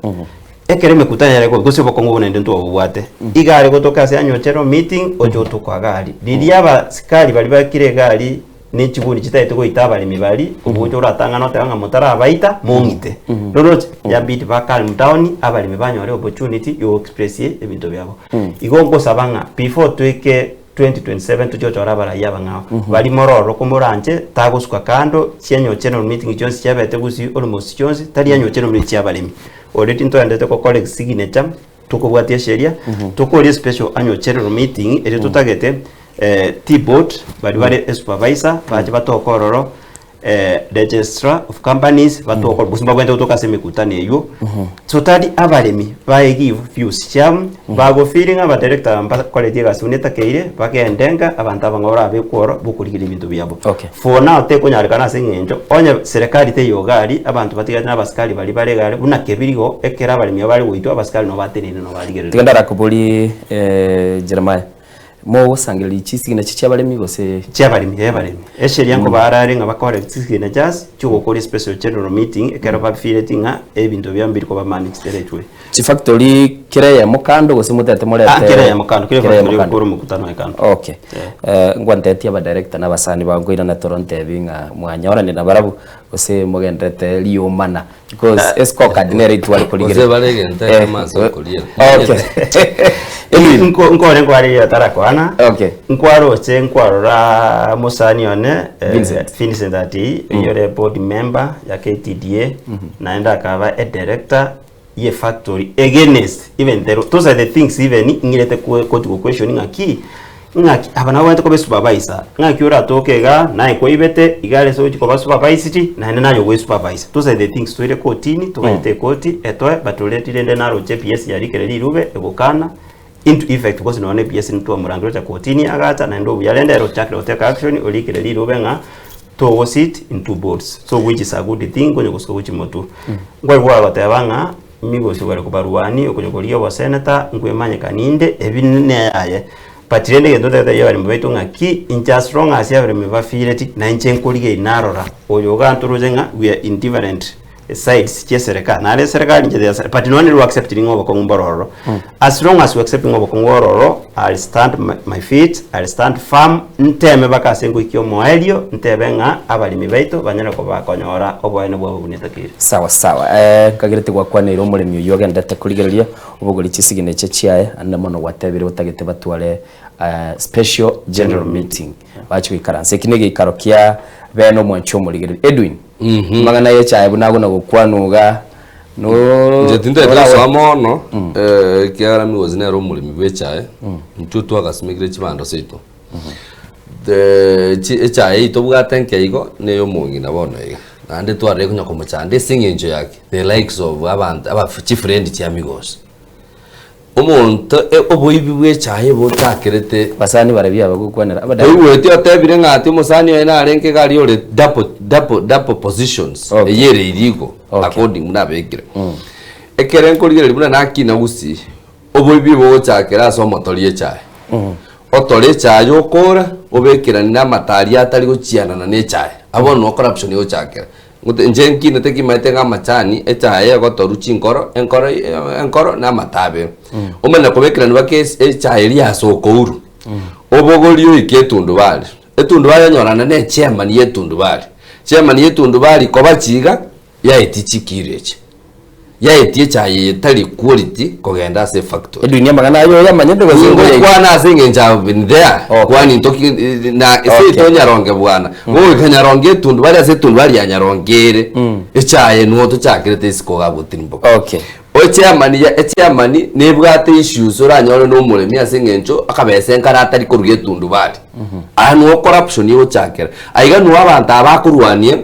ekero emekutano yare goika gose obokong'u obwo naende ntwabobwate, iga are gotoka ase anyochero meeting ocha otoka iga aria. Riria abasikari baria bakire egari ne chiguni chitagete goita abaremi baria, obocha oratang'ane otebe ng'a motarabaita mong'ite. Roroche, yabidi ba calm down abaremi banyore opportunity yo express ebinto biabo. Igo nkosaba ng'a before toike 2027 tochie gochora abarai abang'ao baria mororo komoranche tagosuka kando chianyoche no meeting chionsi chiabete gusii almost chionsi tari anyoche no meeting chiabaremi already ntoendete go collect signature tokobwatia esheria tokoria special annual general meeting erio totagete tea board baria bare esupervisor bache batoke ororo Registrar of companies batoka gose mbabwenerete gotoka ase emekutano eywo so tari abaremi bae give views chiabo bago feel ng'a abadirector mbakoreti egasi buna etakeire bagende nka abanto abang'ao barabekwe oro bokorigereria ebinto biabo. Okay. For now tekonyarekana ase eng'encho onye serikali teiyo iga aria abanto batigarete na abasikari baria bare iga aria buna kebirigo ekero abaremi aba bare goitwa abasikari nabo bateneine nabo barigereria. Tiga ndarakoborie Jeremiah, Mogosangereria chisigina echi chi'abaremi gose? Chi'abaremi, ee abaremi. Esheria nkobara are ng'a bakore chisigina chias chi'ogokora especial general meeting ekero bafeeleti ng'a ebinto biabo mbiri koba managed the right way. Chifactory kera eyemo kando gose motete morete? Ah, kera eyemo kando, kera Kera eyemo efactory kando. egokora omokutano oye kando. Okay. Eh, ngwantetie abadirector na abasani bao nkoirana toro ntebi ng'a mwanyorane nabarabwo gose mogenderete riomana Because escorecard nere itware korigereria. Gose bare egento ekemo ase okoriera. Okay. Edwin. Nko- nkore nkwarire atarakoana Okay. nkwaroche nkwarora mosani one eh, Vincent. Vincent ati oyore board member ya KTDA naende akaba a director ye factory against even the those are the things even ng'irete koti go question ng'aki Ng'aki aba nabo bagwenerete koba esupervisor, ng'aki oratoke igaa, naye kwaibete, iga are ase ogochia koba supervised, naende naye ogoesupervise. Those are the things toire kotini, toganyete ekoti etoe, but already rende naroche ePS yarikire rirube egokana into effect because nonya na ePS ntwamorangeria gocha kotini agacha naende obuya rende ere ochakire gotake action orikire rirube ng'a togo sit in two boards. So which is a good thing konya gosuka gochia motwe. Nkwaigwa agoteba ng'a Migosi bare kobarwania okonya korigia oboseneta, nkwemanyekani inde, ebi neyaye. But rende egento ntagete abaremi baito ng'aki, inche as long as abaremi bafeeleti, na inche nkorigereria narora, oyo iga ntoroche ng'a we are in different sides chia eserekari, nare eserekari inche the but nonye nere accepting ng'a obokong'u mboro ororo. As long as we accept ng'a obokong'u boro ororo, I'll stand my my feet, I'll stand firm, nteme mpaka ase ngoikia omoerio, ntebe ng'a abaremi baito banyare koba bakonyora oboene bwabo buna etakeire. Sawa sawa eh, nkagerete gwakwaneire omoremi oyio ogenderete korigereria obogori chisigina eche chiaye ande mono gwatebire otagete batware eh, special general meeting bache goikaransa eki negeikaro kia bene omwanchi omorigereria Edwin amang'ana ya echae buna agona gokwanwa iga no Inche tintagete norawe- gosoa mono eh, ekiagera Migosi nere omoremi bwa echae intwe twagasimekire chibando seito The chi echae eyio tobwate nke igo na eya omong'ina bono iga naende twarire konya komochanda ase eng'encho yake the likes of abanto aba chifriend chia Migosi. Omonto oboibi bw'echaye bochakerete. Basani barabwo abagokwanera abadani. Toigweti otebire ng'a ati omosani oye narenge iga aria ore double, double, double positions Okay. eyio ere illegal Okay. according buna abekire. Ekere nkorigereria buna nakina gusii, oboibi bogochakera ase omotori echaye. Otore echaye okora, obekeranie na amatari atari gochianana na echaye. Abwo bono noo corruption egochakera. Ngote inche nkinete kimaete ng'a amachani, echaye egotorwa chinkoro, enkoro enkoro na amatabero. Omanye kobekerani mpaka ase echaye eria ase okouru, obogorie oike etundubari. Etundubari onyorane na echairman ya etundubari. Chairman ya etundubari koba chiga, yaetie chikiro echi. Yaetie echae eye etari quality kogenda ase efactory. Edwin amang'ana aye oyamanyete gose Nigo ngoyaigwa? okwana ase eng'encho I've been there Okay. kwani ntoki na Okay. seito nyaronge bwana goika nyaronge etundubari ase etundubari ya nyaronge ere echae nuo tochakerete isiko iga gotirimboka Okay. Echairman ya echairman nebwate issues oranyore na omoremi ase eng'encho akabesa enkare atari koruga etundubari aya nuo corruption egochakera aiga nuo abanto aba bakorwania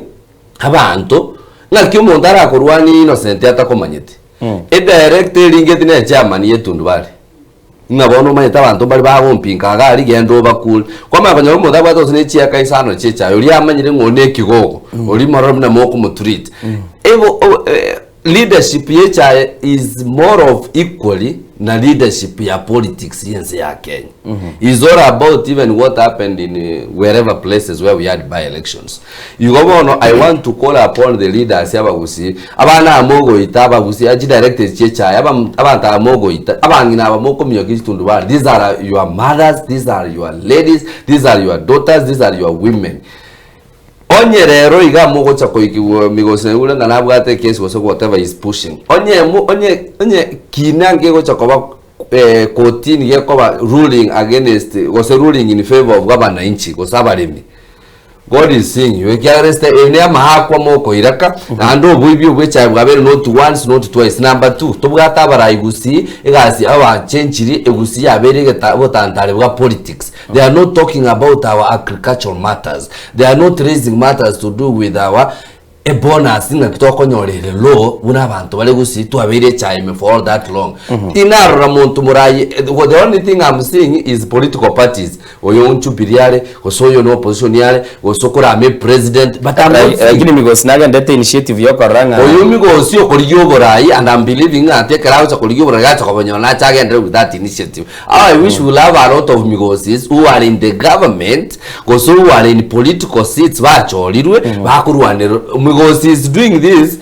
Abanto, ng'aki omonto arakorwanie innocent atakomanyeti? Edirect eringeti ne chairman ye tundubari. Ng'a bono omanyete abanto mbare bagompinga iga aria genda obakure. Kwamanya konyora omonto abwate gose ne chieka isano chie echae, oria amanyire ng'a oria ne ekigogo, oria morore buna mokomotreat. Ebo o leadership ye echae is more of equally na leadership ya politics ya ense ya Kenya. Is all about even what happened in wherever places where we had by elections. Igo bono I want to call upon the leaders abagusii, abana aba mogoita abagusii achi directors chie echae, aba abanto aba mogoita, abang'ina aba mokominyokia chitundubari, these are your mothers, these are your ladies, these are your daughters, these are your women. Onye rero iga mogocha koikigwa migosi naigure ng'a nabwate ekesi gose whatever he is pushing, onye mo onye onye kina ngegocha koba eh, kotini gekoba ruling against gose ruling in favor of abananchi gose abaremi, God is seeing you ekiagera esita eye ne amaakwa mokoiraka naende oboibi obwechae bwabeire not once not twice number two tobwate abarai gusii egasi abachenchiri egusii yabeire egeta obotantare bwa politics they are not talking about our agricultural matters they are not raising matters to do with our Ebonus ng'aki tokonyora ere low buna abanto bare gusii twabeire echae ime for all that long tinarora monto morayi the only thing I'm seeing is political parties oyo Jubilee are gose oyo ne opposition are gose okorama epresident but I'm not seeing Lakini Migosi nagendete initiative yokorora ng'a oyo Migosi okorigia oborai and I'm believing ng'a ati ekero agocha korigia oborai gacha kobonyora nache agenderere with that initiative How I wish we will have a lot of Migosis who are in the government gose who are in political seats bachorirwe bakorwanera Migosi is doing this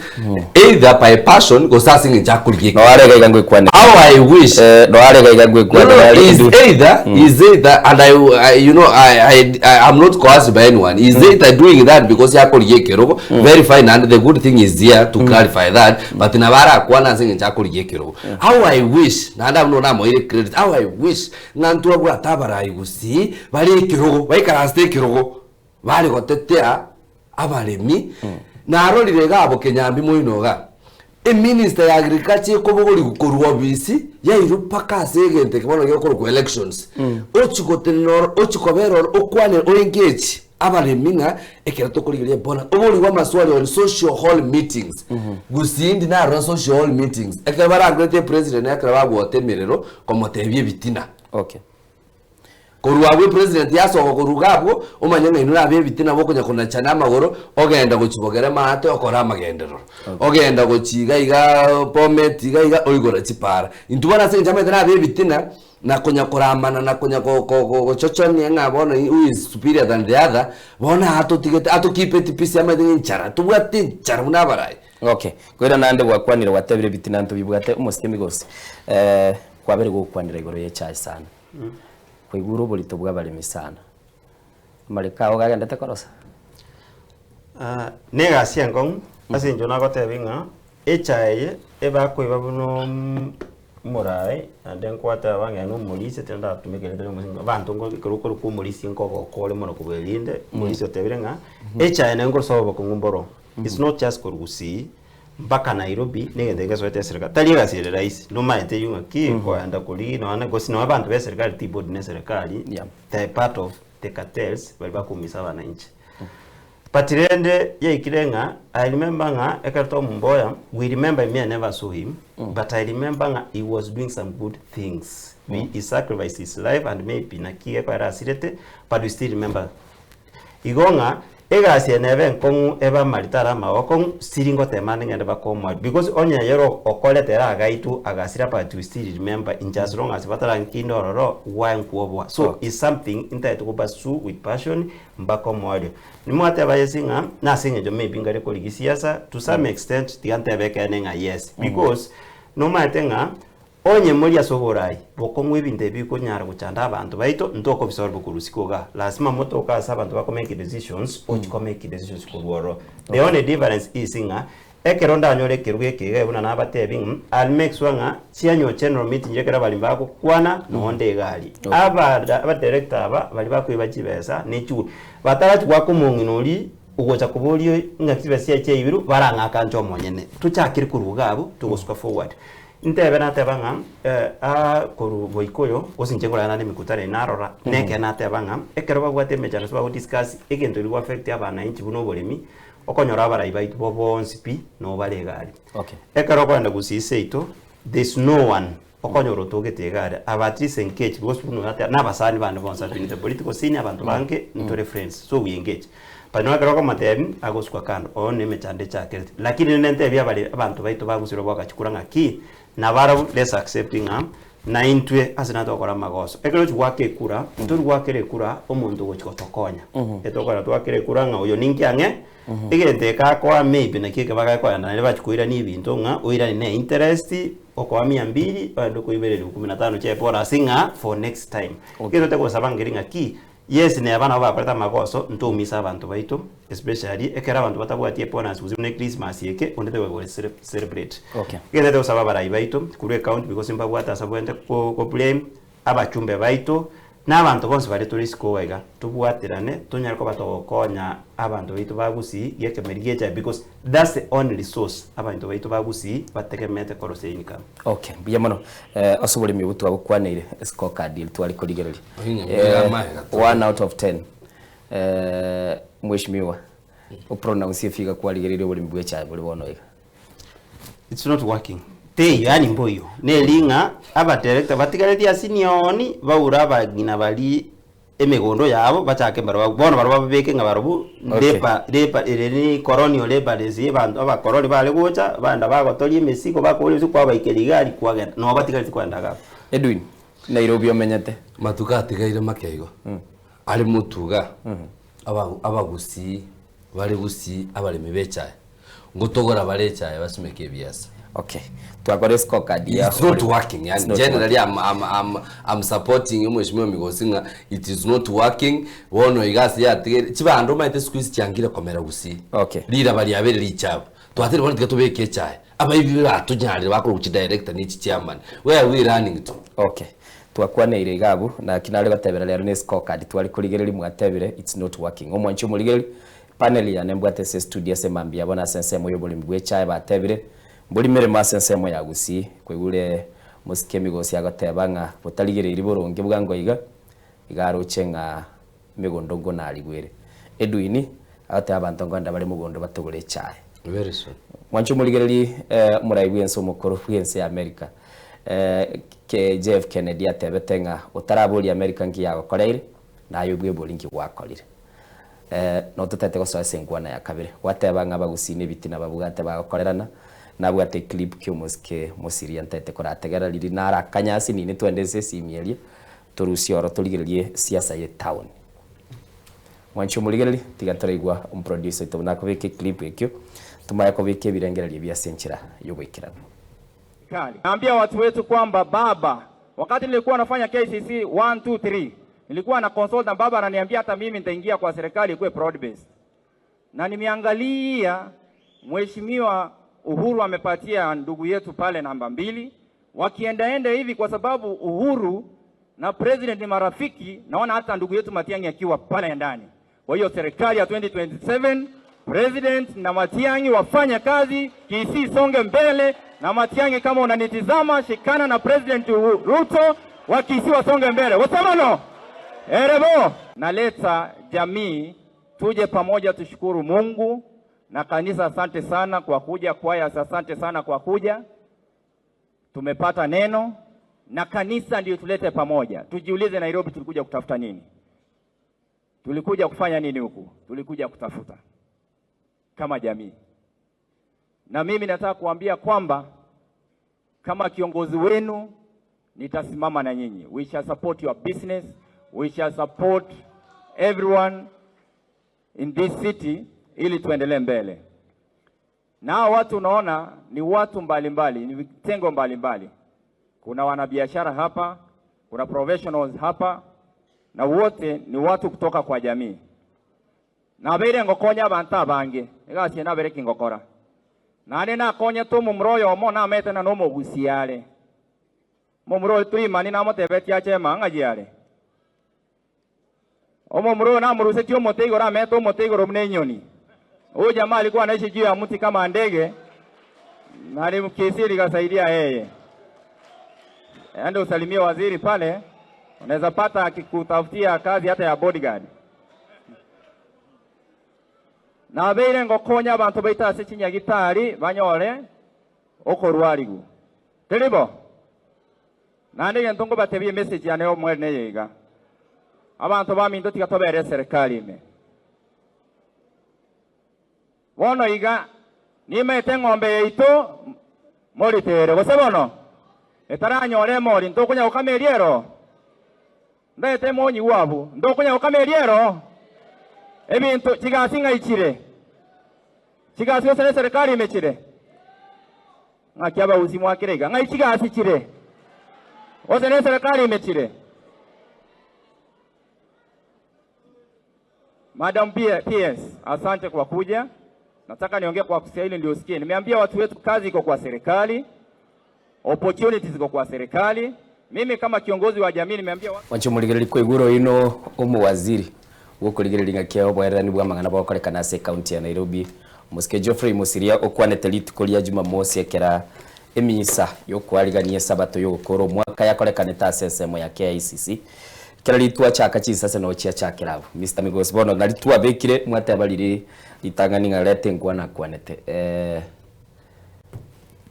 either by passion gose ase eng'encho akorigia No arega iga ngoikwanera. How I wish Eh, no arega iga No, no, ngoikwanera. is either is either and I you know I am not coerced by anyone is either doing that because yakorigia ekerogo very fine and the good thing is here to clarify that but nabo arakwana ase eng'encho akorigia ekerogo How I wish, naende abwo namoeire credit, how I wish ng'a ntwabwate abarai gusii bare ekerogo, baikaransete ekerogo, bare gotetea abaremi, narorire iga abwo Kenyambi moino iga, eminister ya agriculture ekobogorigwa korwa obisi, yairwa mpaka ase egento eke bono gekorokwa elections, ochia gotenena oro, ochia kobera oro, okwane o engage. Abaremi ng'a ekero tokorigereria bono oborigwe amaswali on social hall meetings gusii indi narora social hall meetings ekero barangerete epresident ekero bagwota emerero komotebia ebitina. Okay. Korwa abwo epresident yasoka korwa iga abwo omanye ng'a inwe nabe ebitina bokonya konachana amagoro ogenda gochia bogere maate okore amagenderero. Ogenda gochia iga igaa Bomet iga iga oigora chipara. Intwe bono ase eng'encho amaete nabe ebitina. Na konya koramana na konya gochochonia ng'a bono who is superior than the other, bono atotigete atokipeti peace amaete ng'a enchara, tobwate enchara buna abarai. Okay, koira naende gwakwanire gwatebire ebitina ntobibwate omosike Migosi, eh, kwabere gokwanera igoro y'echae sana, kwaigure oborito bwa abaremi sana, amareko ao gagendete korosa? Ah, na egasi enkong'u ase eng'encho nagotebia ng'a echae eye ebakoiba buna omoraai naende nkwateba ng'a na omorisia tari ndatumeke erieta ria omosingi abanto nko ekero okorokwa omorisia nkogoka ore mono kobua erinde, omorisia otebire ng'a echae naye nkorosaba obokong'u mboro, it's not just korwa gusii mpaka Nairobi na egento gesoete eserikari, tari egasi ere rahisi, nomaete eywo ng'aki koenda koria nonya gose nonya abanto ba eserikari tea board na eserikari, they are part of the cartels baria bakoumisa abananchi. But rende yaikire ng'a I remember ng'a ekero Tom Mboya, we remember him, me I never saw him, but I remember ng'a he was doing some good things. We, he sacrificed his life and maybe naki gekoera asirete, but we still remember. Igo ng'a egasi eye nebe enkong'u ebe amarito are amagokong'u, still ngotema ande ng'ende mpaka omoerio because onye ere okorete ere agaitwa agasira but we still remember inche as long as batarankinda ororo, why nkwoboa. So is something ntagete go pursue with passion Mpaka omoerio. Nimwateba Yeso ng'a nase eng'encho maybe nkare korigia siasa to some extent tiga ntebe ekeene ng'a yes because nomaete ng'a onye mori ase oborai bokong'u ebinto ebi bikonyara gochanda abanto baito ntokobisolve korwa isiko igaa lazima motoke ase abanto bako make decisions ochi ko make decisions korwa ororo the only difference is ng'a. Ekero ndanyore ekerugo eke iga buna nabatebi ng'a I'll make sure ng'a chianyo general meeting ekero abaremi bagokwana noo nde iga aria. Aba aba director aba baria bakoiba chibesa ne chiguru, batarachi goaka omong'ina oria ogocha koboria ng'a chibesa chiaye chiaibirwe barang'ake anche omonyene. Tochakere korwa iga abwo togosuka forward. Ntebe nateba ng'a aa korwa Boikoyo gose inche nkoragenda nande emekutano eye narora, nekero nateba ng'a ekero babwate emechando ase bago discuss egento keria go affect abananchi buna oboremi, Okonyora abarai baito bo bonsi pi noo bare iga aria. Okay. Ekero okoenda gusii seito, there's no one okonyora otogete iga aria, aba at least engage because buna oyo ateba nabasani bande bonsi I've been in the political scene abanto bange ntore friends so we engage. But nonya ekero okomotebi agosukwa kando oyo ne emechando echakerete. Lakini rende ntebie abare abanto baito ba gusii robo bagachikura ng'aki, nabarabwo let's accept ng'a naintwe ase nare togokora amagoso. Ekero ochi goaka ekura, ntori goakera ekura omonto ogochi gotokonya. Etokora twakera ekura ng'a oyo ninki ang'e, egento eke akoa maybe naki eke bagakoenda naende bachi koirania ebinto ng'a oiranie ne interest, okoa mia mbili ogende okoibera elifu kumi na tano chia ebora ase ng'a for next time. Egento togosaba nkeri ng'aki, yes neba nabo bakorete amagoso, ntoumisa abanto baito, especially ekero abanto batabwati ebonus gose buna echristmas eke, onde tari goe celebrate. Okay. Egento togosaba abarai baito korwa ecounty because mbabwate ase abwenerete ko ko blame, abachumbe baito, na abanto bonsi baria tore isiko iga iga, tobwaterane tonyare koba togokonya abanto baito ba Gusii gekemeri gechaye because that's the only source abanto baito ba Gusii bategemeete korosia income. Okay, mbuya mono. Eh, ase oboremi obwo twagokwaneire, scorecard eri tware korigereria. Oinye, mbuya amaega tore. One out of ten. Eh, mheshimiwa, opronounce efiga kwarigereire oboremi bwa echae bore bono iga. It's not working. Teiyo yaani mboiyo. Neri ng'a abadirector batigaretie asinioni baure abang'ina baria emegondo yabo bachake mbarabwo bono barabwo babeke ng'a barabwo Okay. labour labour ere ni colonial labourers abanto abakoroni bare gocha baenda bagotoria emesigo bakobora emesigo kwabaikeria iga aria kwagenda nabo batigareti kogenda iga abwo. Edwin, Nairobi omenyete. Matuko atigaire make igo, are motuga, aba- abagusii bare gusii abaremi be echae, ngotogora bare echae basimeke ebiasa. Okay. Twakora escorecard ya It's not working It's yani not generally working. I'm, I'm, I'm, I'm supporting omweshimiwa Migosi ng'a it is not working bono iga ase yatigaire chibando omanyete siku hizi chiangire komera gusii Okay. riraba riabeire richabu twatebire bono tiga tobeke echae abaibi batonyarire bakorwa chidirector ne chichairman where are we running to? Okay. Twakwaneire iga abwo, naki nare gotebera rero ne scorecard tware korigereria mwatebire it's not working. Omwanchi omorigereria, panel yane mbwate ase estudio ase mambia bono ase ensemo y'oboremi bw'echae batebire, mbori meremo ase ensemo ya Gusii, kwaigure mosike emigosi agoteba ng'a botarigereiri boronge bwango iga, iga aroche ng'a emegondo nkonarigwere. Edwin, agoteba abanto nkoenda bare mogondo batogore echae. Very soon. Mwanche omorigererie omorai bw'ense omokoro bw'ense ya America JF Kennedy atebete ng'a otaraboria America nki yagokoreire, naye obwebori nki gwakorire. Nototete gosoa ase enkwana ya kabere, gwateba ng'a abagusii na ebitina babwate bagokorerana, nabwate eclip kia omosike mosiria ntaete korategerera riria narakanye ase nini twende ase esimi eria, torusie oro torigererie siasa ye town. Mwanche omorigereria, tiga toraigwa omoproducer oito buna akobeka eclip ekio, tomanye kobeka ebirengererio ebi ase enchera y'oboikeranu. Serikali. Naambia watu wetu kwamba baba, wakati nilikuwa nafanya KCC 1 2 3 nilikuwa na consult na baba ananiambia hata mimi nitaingia kwa serikali ikuwe broad based. Na nimeangalia Mheshimiwa Uhuru amepatia ndugu yetu pale namba mbili, wakiendaenda hivi kwa sababu Uhuru na president ni marafiki, naona hata ndugu yetu Matiang'i akiwa pale ndani. Kwa hiyo serikali ya 2027 president na Matiang'i wafanye kazi, Kisii isonge mbele. Na Matiang'i, kama unanitizama, shikana na president Ruto wa Kisii wasonge mbele. Wasamano erebo, naleta jamii tuje pamoja, tushukuru Mungu na kanisa. Asante sana kwa kuja, kwaya, asante sana kwa kuja tumepata neno na kanisa ndio tulete pamoja. Tujiulize, Nairobi tulikuja kutafuta nini? Tulikuja kufanya nini huku? Tulikuja kutafuta kama jamii. Na mimi nataka kuambia kwamba kama kiongozi wenu nitasimama na nyinyi. We shall support your business, we shall support everyone in this city ili tuendelee mbele. Na hao watu unaona ni watu mbalimbali, ni vitengo mbalimbali. Kuna wanabiashara hapa, kuna professionals hapa, na wote ni watu kutoka kwa jamii. Nabeire ngokonya abantu abange, egasi nabere kingokora. Naende nakonyete omomura oyomo namanyete ng'a nomogusia are. Omomura oyo Tulimani namotebetie ache emang'ayi are. Omomura oyo namorusetie omote igoro amete omote igoro buna enyoni. Huyu jamaa alikuwa anaishi juu ya mti kama ndege na alimkisiri likasaidia yeye. Ende usalimie waziri pale, unaweza pata akikutafutia kazi hata ya bodyguard. Nabeire ngokonya abanto baito ase chinyagitari banyore okorwarigwa. Teri bo? Naende egento nkobatebia emessage yane y'omoerio neye iga, Abanto baminto tiga tobere eserekari ime. Bono iga nimaete eng'ombe yaito moritere, gose bono etaranyora emori ntokonya gokama eria ero? Ndete emonyigwa abwo ntokonya gokama eria ero? Ebinto chigasi ng'ai chire? Chigasi gose neserekari ime chire? Ng'aki abausi mwakire iga? Ng'ai chigasi chire? Gose neserekari ime chire? Madam PS, asante kwa kuja. Nataka niongee kwa Kiswahili ndio usikie. Nimeambia watu wetu kazi iko kwa serikali, opportunities ziko kwa serikali. Mimi kama kiongozi wa jamii nimeambia watu Mwanche omorigereria kwaigure oino omowaziri bw'okorigereria ng'aki oboererani bw'amang'ana bogokorekana ase ekaunti ya Nairobi, Omosike Geoffrey Mosiria okwanete rituko ria Jumamosi ekera emisa y'okoarigania esabato y'ogokora omwaka yakorekanete ase ensemo ya KICC. Ekero ritwachaka chinsase noo chiachakera abwo. Mister Migosi bono nari twabekire mwateba riria ritang'ani ng'a reta enkwana akwanete eh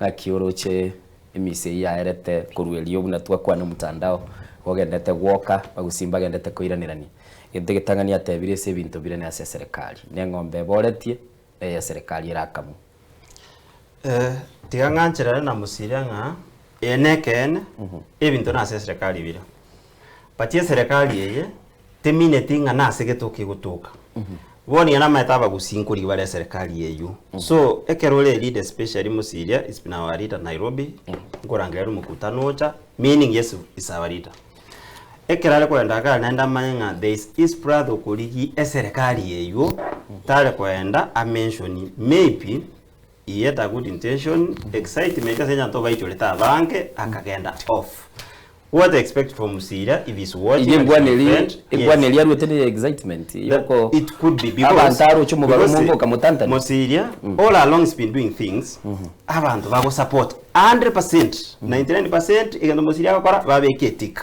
naki oroche emisa eyio yaerete korwa erio buna twakwana omotandao gogendete gwoka bagusii mbagendete koiranerania. Egento egetang'ani atebire ase ebinto bire nase eserekari, na eng'ombe eboretie neye eserekari erakamwe. Tiga ng'ancherane na Mosiria ng'a eye nekeene, ebinto nase eserekari bire. But eserekari eye, temineti ng'a nase getoka egotoka. Bono iga namaete abagusii nkorigia bare eserekari eywo. So, ekero ore eleader especially Mosiria is been our leader Nairobi, nkorangeria omokutano ocha, meaning yes is our leader. Ekero are kogenda iga naende amanye ng'a there is his brother okorigia eserekari eywo, tare kogenda amention maybe he had a good intention, excitement ase eng'encho baichorete abange akagenda off. What I expect from Mosiria if he's watching Iga and he's enkwana my eria friend, enkwana yes. eria arwete neye excitement yoko It could be because abanto aroche omobaro because omonge okamotantania. Mosiria all along he's been doing things abanto bagosupport 100%, 99% egento Mosiria agokora babeke etick.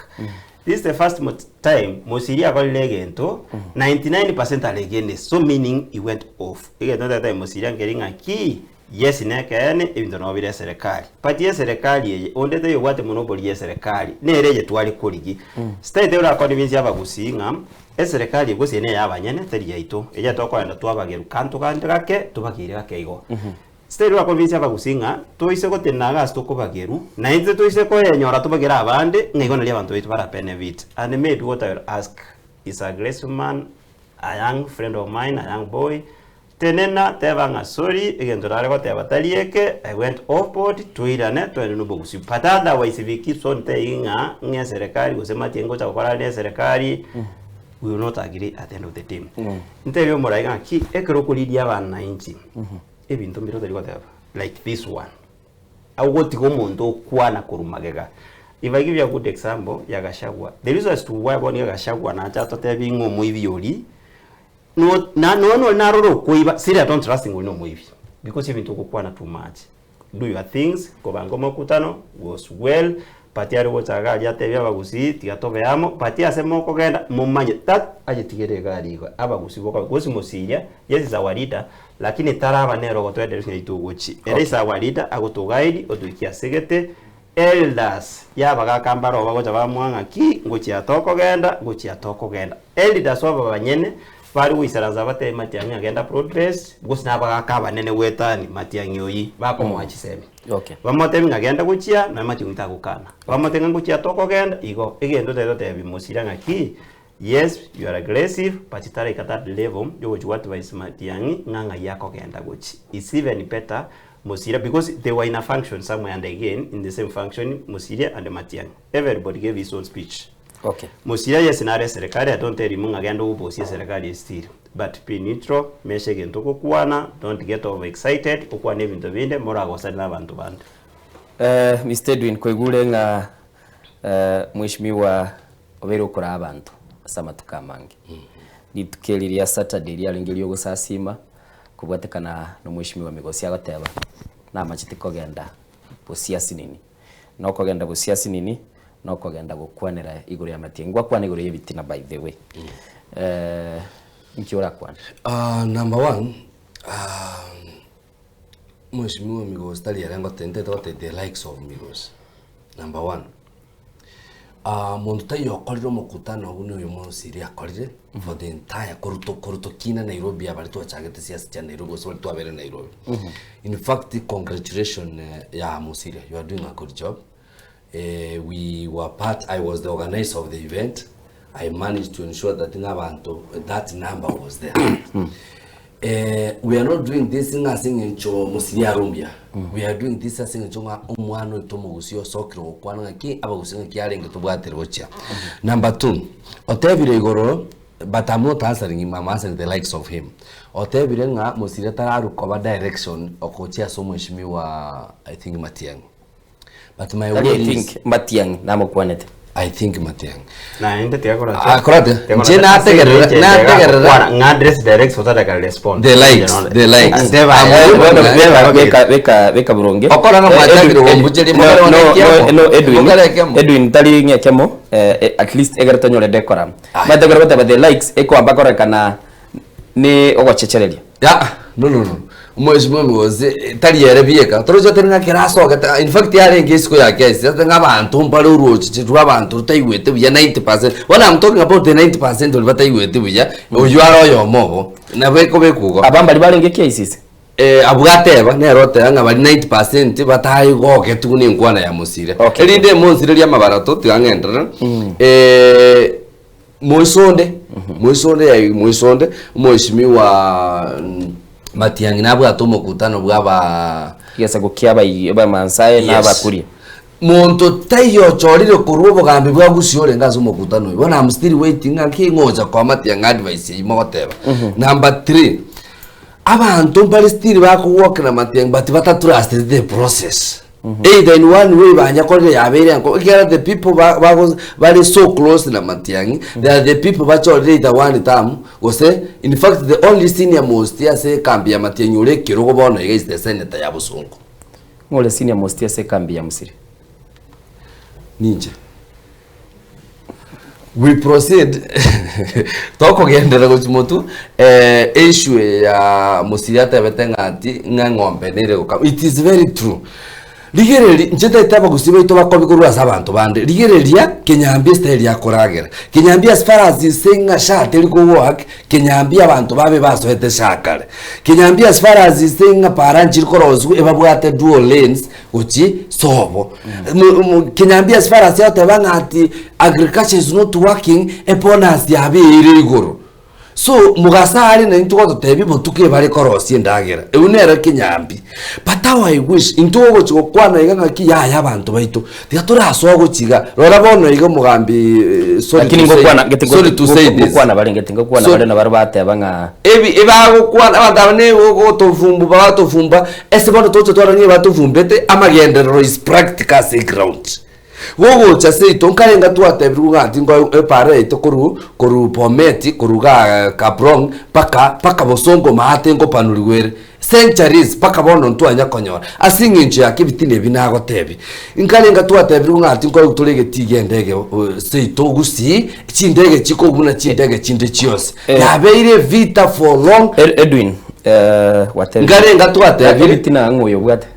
This is the first time Mosiria akorire egento 99% are against so meaning he went off. Egento ntagete Mosiria nkeri ng'a ki yes nekeene ebinto nabo bire eserekari but eserekari eye onde taiyo obwate monopoly ya eserekari nere eye tware korigi. State ora convince abagusii ng'a eserekari eye gose neye abanyene teri yaito eye tokoenda twabageru kanto kande gake tobageire gake igo. State ora convince abagusii ng'a toise gotenena iga ase tokobageru naintwe toise koyenyora tobagere abande ng'a igo nario abanto baito bara benefit and maybe what I will ask is a grace man a young friend of mine a young boy Tenena, teba ng'a sorry, egento nare goteba tari eke, I went off board, toirane, toende nobogusii. But otherwise if he keeps on telling ng'a ng'a eserekari gose matiang'i ngocha gokora are neserekari, we will not agree at the end of the day. Ntebie omorai ng'a ki, ekero okorigia abananchi, ebinto mbire otari goteba, like this one. Agotiga omonto okwana korwa magega. If I give you a good example ya Gachagua, the reason as to why bono iga Gachagua nache atotebie ng'a omoibi oria, No na nonya ore narore okoiba siri I don't trust ng'a ori nomoibi because ebinto ogokwana too much do your things kobanga omokutano was well but are gocha iga aria atebie abagusii tiga tobe amo but ase mokogenda momanye that aye tigera egari iga abagusii boka gose mosiria yes is our leader lakini taraba nere ogotoendereria ng'a itogochi ere is our leader agotoguide otoikie asegete Elders, yabagaka mbaroo bagocha bamoa ng'a ki, ngochia tokogenda, ngochia tokogenda. Elders aba banyene, bare goisaransa batebe Matiang'i agende abroad base, gose nabagaka abanene goetani Matiang'i oyio, bakomoa chisemi. Okay. Bamotebi ng'a genda gochia, naye Matiang'i tagokana. Bamotebi ng'a ngochia tokogenda, igo, egento tari gotebi Mosira ng'a ki, yes, you are aggressive, but taraika that level yogochia goadvise Matiang'i ng'a ng'ai akogenda gochia. It's even better Mosiria because they were in a function somewhere and again in the same function Mosiria and Matiang'i everybody gave his own speech. Okay. Mosiria yes nare eserekari I don't tell him ng'a genda obosie eserekari eye still. but be neutral, measure egento ogokwana, don't get over excited, okwane ebinto binde moragosane na abanto bande. Mister Edwin koigure ng'a Mheshimiwa obeire okoraa abanto ase amatuko amange. Rituko eri ria Saturday riarenge riogosasima kobwatekana na Mheshimiwa Migosi agoteba namachete kogenda bosia asinini. Na okogenda bosia asinini na okogenda gokwanera igoro y'amatiang'i. Ngwakwana igoro y'ebitina by the way. Inki orakwane? Number one, Mheshimiwa Migosi tari ere ngote ntete gotebia the likes of Migosi. Number one, monto taiyo okorire omokutano buna oyo Mosiri akorire for the entire korwa to korwa tokina Nairobi aba baria twachagete siasa chia Nairobi gose baria twabere Nairobi. In fact congratulation ya Mosiria you are doing a good job. We were part, I was the organizer of the event. I managed to ensure that ng'a abanto that number was there. Eh, we are not doing this ng'a ase eng'encho mosiri arumbia. We are doing this ase eng'encho ng'a omwana oito omogusi osokire gokwana ng'aki abagusi ng'aki arenge tobwatire gochia. Number two, otebire igoro but I'm not answering him, I'm answering the likes of him. Otebire ng'a mosiri atararukoba direction okochia ase omweshimiwa I think Matiang'i. But my Tari I worry is think Matiang'i namokwanete. I think Matiang'i. Naende tiga korate. Ah, korate. Tiga Inche korate. nategerera- Ase nategerera. ng'a ng'a address direct otarekare respond. The likes, the likes. Ndeba. I'm Bono hoping- beka beka beka beka buronge. Okora ng'a mwachakire gombucheria, No, mokare no, one ekiamo. no, no, Edwin. Mokare ekiamo. Edwin tari ng'a ekiamo eh, eh, at least egere tonyore decorum. Aye. Maete ekero goteba the likes ekoamba korekana ni ogochechereria. Ya, no no no. Omweshimiwa Migosi tari ere bieka, toroche tari ng'a kera asogete, in fact yarenge isiko ya kesi, ase ng'a abanto mbare orwochiche rwa abanto rotaigwete buya 90%, bono I'm talking about the 90% oria bataigwete buya, oyio are oyomo obo, nabo ekobekwa igo. Aba mbari barenge KICC? Eh, abwo ateba, nere oteba ng'a baria 90% bataigogetigwe na enkwana ya Mosire. Okay. Erinde emonsire ri'amabarato, tiga ng'enderere, eh, Moiso onde, moiso onde yaye moiso onde, omweshimiwa Matiang'i nabwate omokutano bwa aba Egesaku kia abai Abamansae na Yes. Abakuria. Monto taiyo ochorire korwa obogambi bwa Gusii orenge ase omokutano oyo. Bono I'm still waiting ng'a ki ng'o ocha koa Matiang'i advice eyio mogoteba. Number three, abanto mbare still bakogwokera Matiang'i but batatrusteti the process. Either in one way banyakorire yabeire enko ekiagera the people ba- bago bare so close na Matiang'i they are the people bachorire either one term gose in fact the only senior most ase ekambi ya Matiang'i ore ekerogo bono iga is the senator ya Bosongo. Ng'o ore senior most ase ekambi ya Musiri? Ninche. We proceed tokogenderera gochia motwe eh, issue eye ya Mosiria atebete ng'a ati ng'a eng'ombe nere gokama it is very true. Rigereria inche ntaete abagusii baito bakobi korwa ase abanto bande, rigereria Kenyambi estyle akoragera, Kenyambi as far as he's saying ng'a sha teri kogoak, Kenyambi abanto babe basoete sha kare. Kenyambi as far as he's saying ng'a para nchiri korosiwa ebabwate dual lanes gochi sobo. Kenyambi as far as agoteba ng'a ati agriculture is not working, ebonus yabo eire igoro. So mogasa are na intwe gototebia botuko ebare korosia endagera. Erio nere Kenyambi. But how I wish intwe ogochi gokwana iga ng'aki yaya abanto baito, tiga torasoa gochi iga. Rora bono iga omogambi eh, sorry Lakini to say, ngokwana gete sorry to say this. ngokwana bare gete ngokwana So- bare nabaro bateba ng'a Ebi ebagokwana abanto aba ne ogotofumbu bagatofumba ase bono toche twarora ng'a ebatofumbete amagenderero is practical ase eground. Gogocha seito nkarenga twatebirwe ng'a ati nko epara yaito korwa korwa Bomet korwa igaa Kaplong mpaka mpaka Bosongo maate nkopanurigwa ere. Centuries mpaka bono ntwanya konyora ase eng'encho yake ebitina ebi nagotebia. Nkarenga twatebirwe ng'a ati nkoigwa tore egetii gia endege seito gusii chindege chikogwa buna chindege chinde chionsi. Yabeire evita for long. Edwin eh, watebire. Nkarenga twatebire. Ebitina ng'o oyo obwate?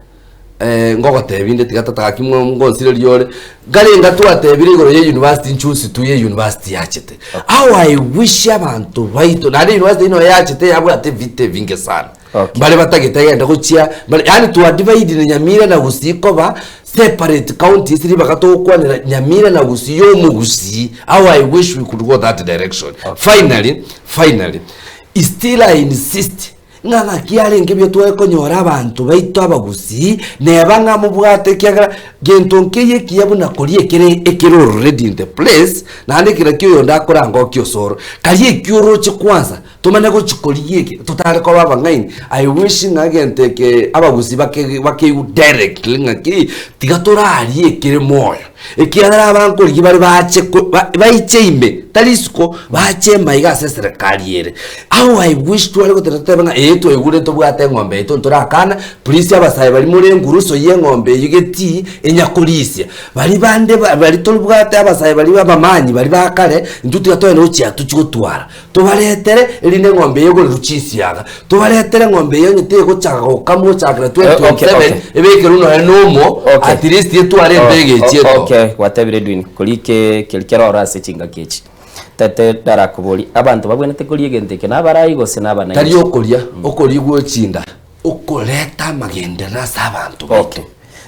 Eh, ngogotebia inde tiga tata gaki mwa ngonsireria ore. Nkarenga twatebire igoro ya university nchusi tu ye university yachete. How I wish abanto baito naende university ino yachete yabwate ebite ebinge sana. Okay. Mbare batagete egende gochia mbare yaani twadividire Nyamira na Gusii koba separate counties ribaga togokwanera Nyamira na Gusii ya omogusii. How I wish we could go that direction. Finally, finally, still I insist. Ng'a ng'aki arenge buya tware konyora abanto baito abagusii, neba ng'a mobwate ekiagera gento nkeiyo ekiya buna koria ekere ekere already in the place, naende kera ki oyonde akorangokia osoro. Karia ekio oroche kwanza, tomanye gochia korigia eke, totare koba abang'aini. I wish ng'a egento eke abagusii bake bakeigwe directly ng'aki, tiga torarie ekere moyo. Ekiagera abankorigia bare bache ko ba baiche ime, tari isiko, bache emaiga ase eserekari ere. How I wish tware goteba totebe ng'a ee twaigure ntobwate eng'ombe yaito ntorakana, please abasae baria more enguruso ya eng'ombe eyio getii enyakorisia. Baria bande ba baria toribwate abasae baria abamanyi baria ba kare, intwe tiga togende gochia tochie gotwara. Tobaretere erinde eng'ombe eye egorerwe chinsiaga, tobaretere eng'ombe eye onye tegochaka gokamwa gochakera Eh, okay, 2027 okay. ebekerwe nonya na omo Okay. at least etware embega echi eto. Okay, gwatebire Edwin, koria ke keri kere ororo ase chingaki echi. Tete ndarakobori, abanto babwenerete koria egento eke nabarai gose Tari nabananchi? okoria, okoria gwe chinda, okoreta amagenderero ase abanto baito. Okay.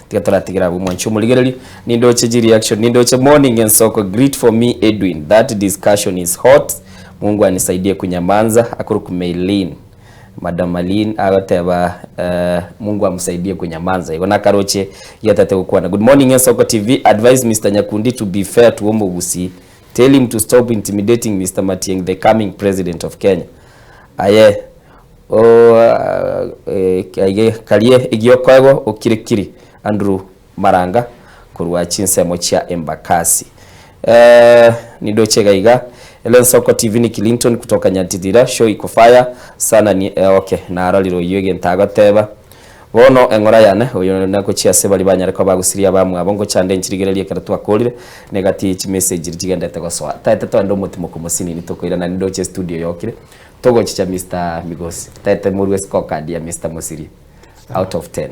Tiga toratigera abwo mwanche omorigereri, nindoche ji reaction, nindoche morning ensoko, greet for me Edwin, that discussion is hot, Mungu anisaidie kunyamanza, akorokwa Maylene, Madam Maylene agoteba eh, Mungu amsaidie kunyamanza, igo nakaroche giatete gokwana. Good morning Ensoko TV, advise Mister Nyakundi to be fair to Omogusii, tell him to stop intimidating Mister Matiang'i the coming president of Kenya. Aye Aye karie egiokoegwa okire kiri Andrew Maranga korwa chinsemo chia Embakasi. Nindoche iga iga Ellen Soko TV ni Clinton kutoka Nyantithira show iko fire sana ni okay narorire oyio egento agoteba. Bono eng'ora yane oyo nagochia ase baria banyare koba bagusirie abamwabo ngochande nchirigererie ekero twakorire negati ye chimessage chiria chigendete gosoa. Taete toende omotimoku mosinini tokoirana nindoche estudio yokire. Togochicha Mister Migosi. Taete morue scorecard ya Mister Mosiria out of 10.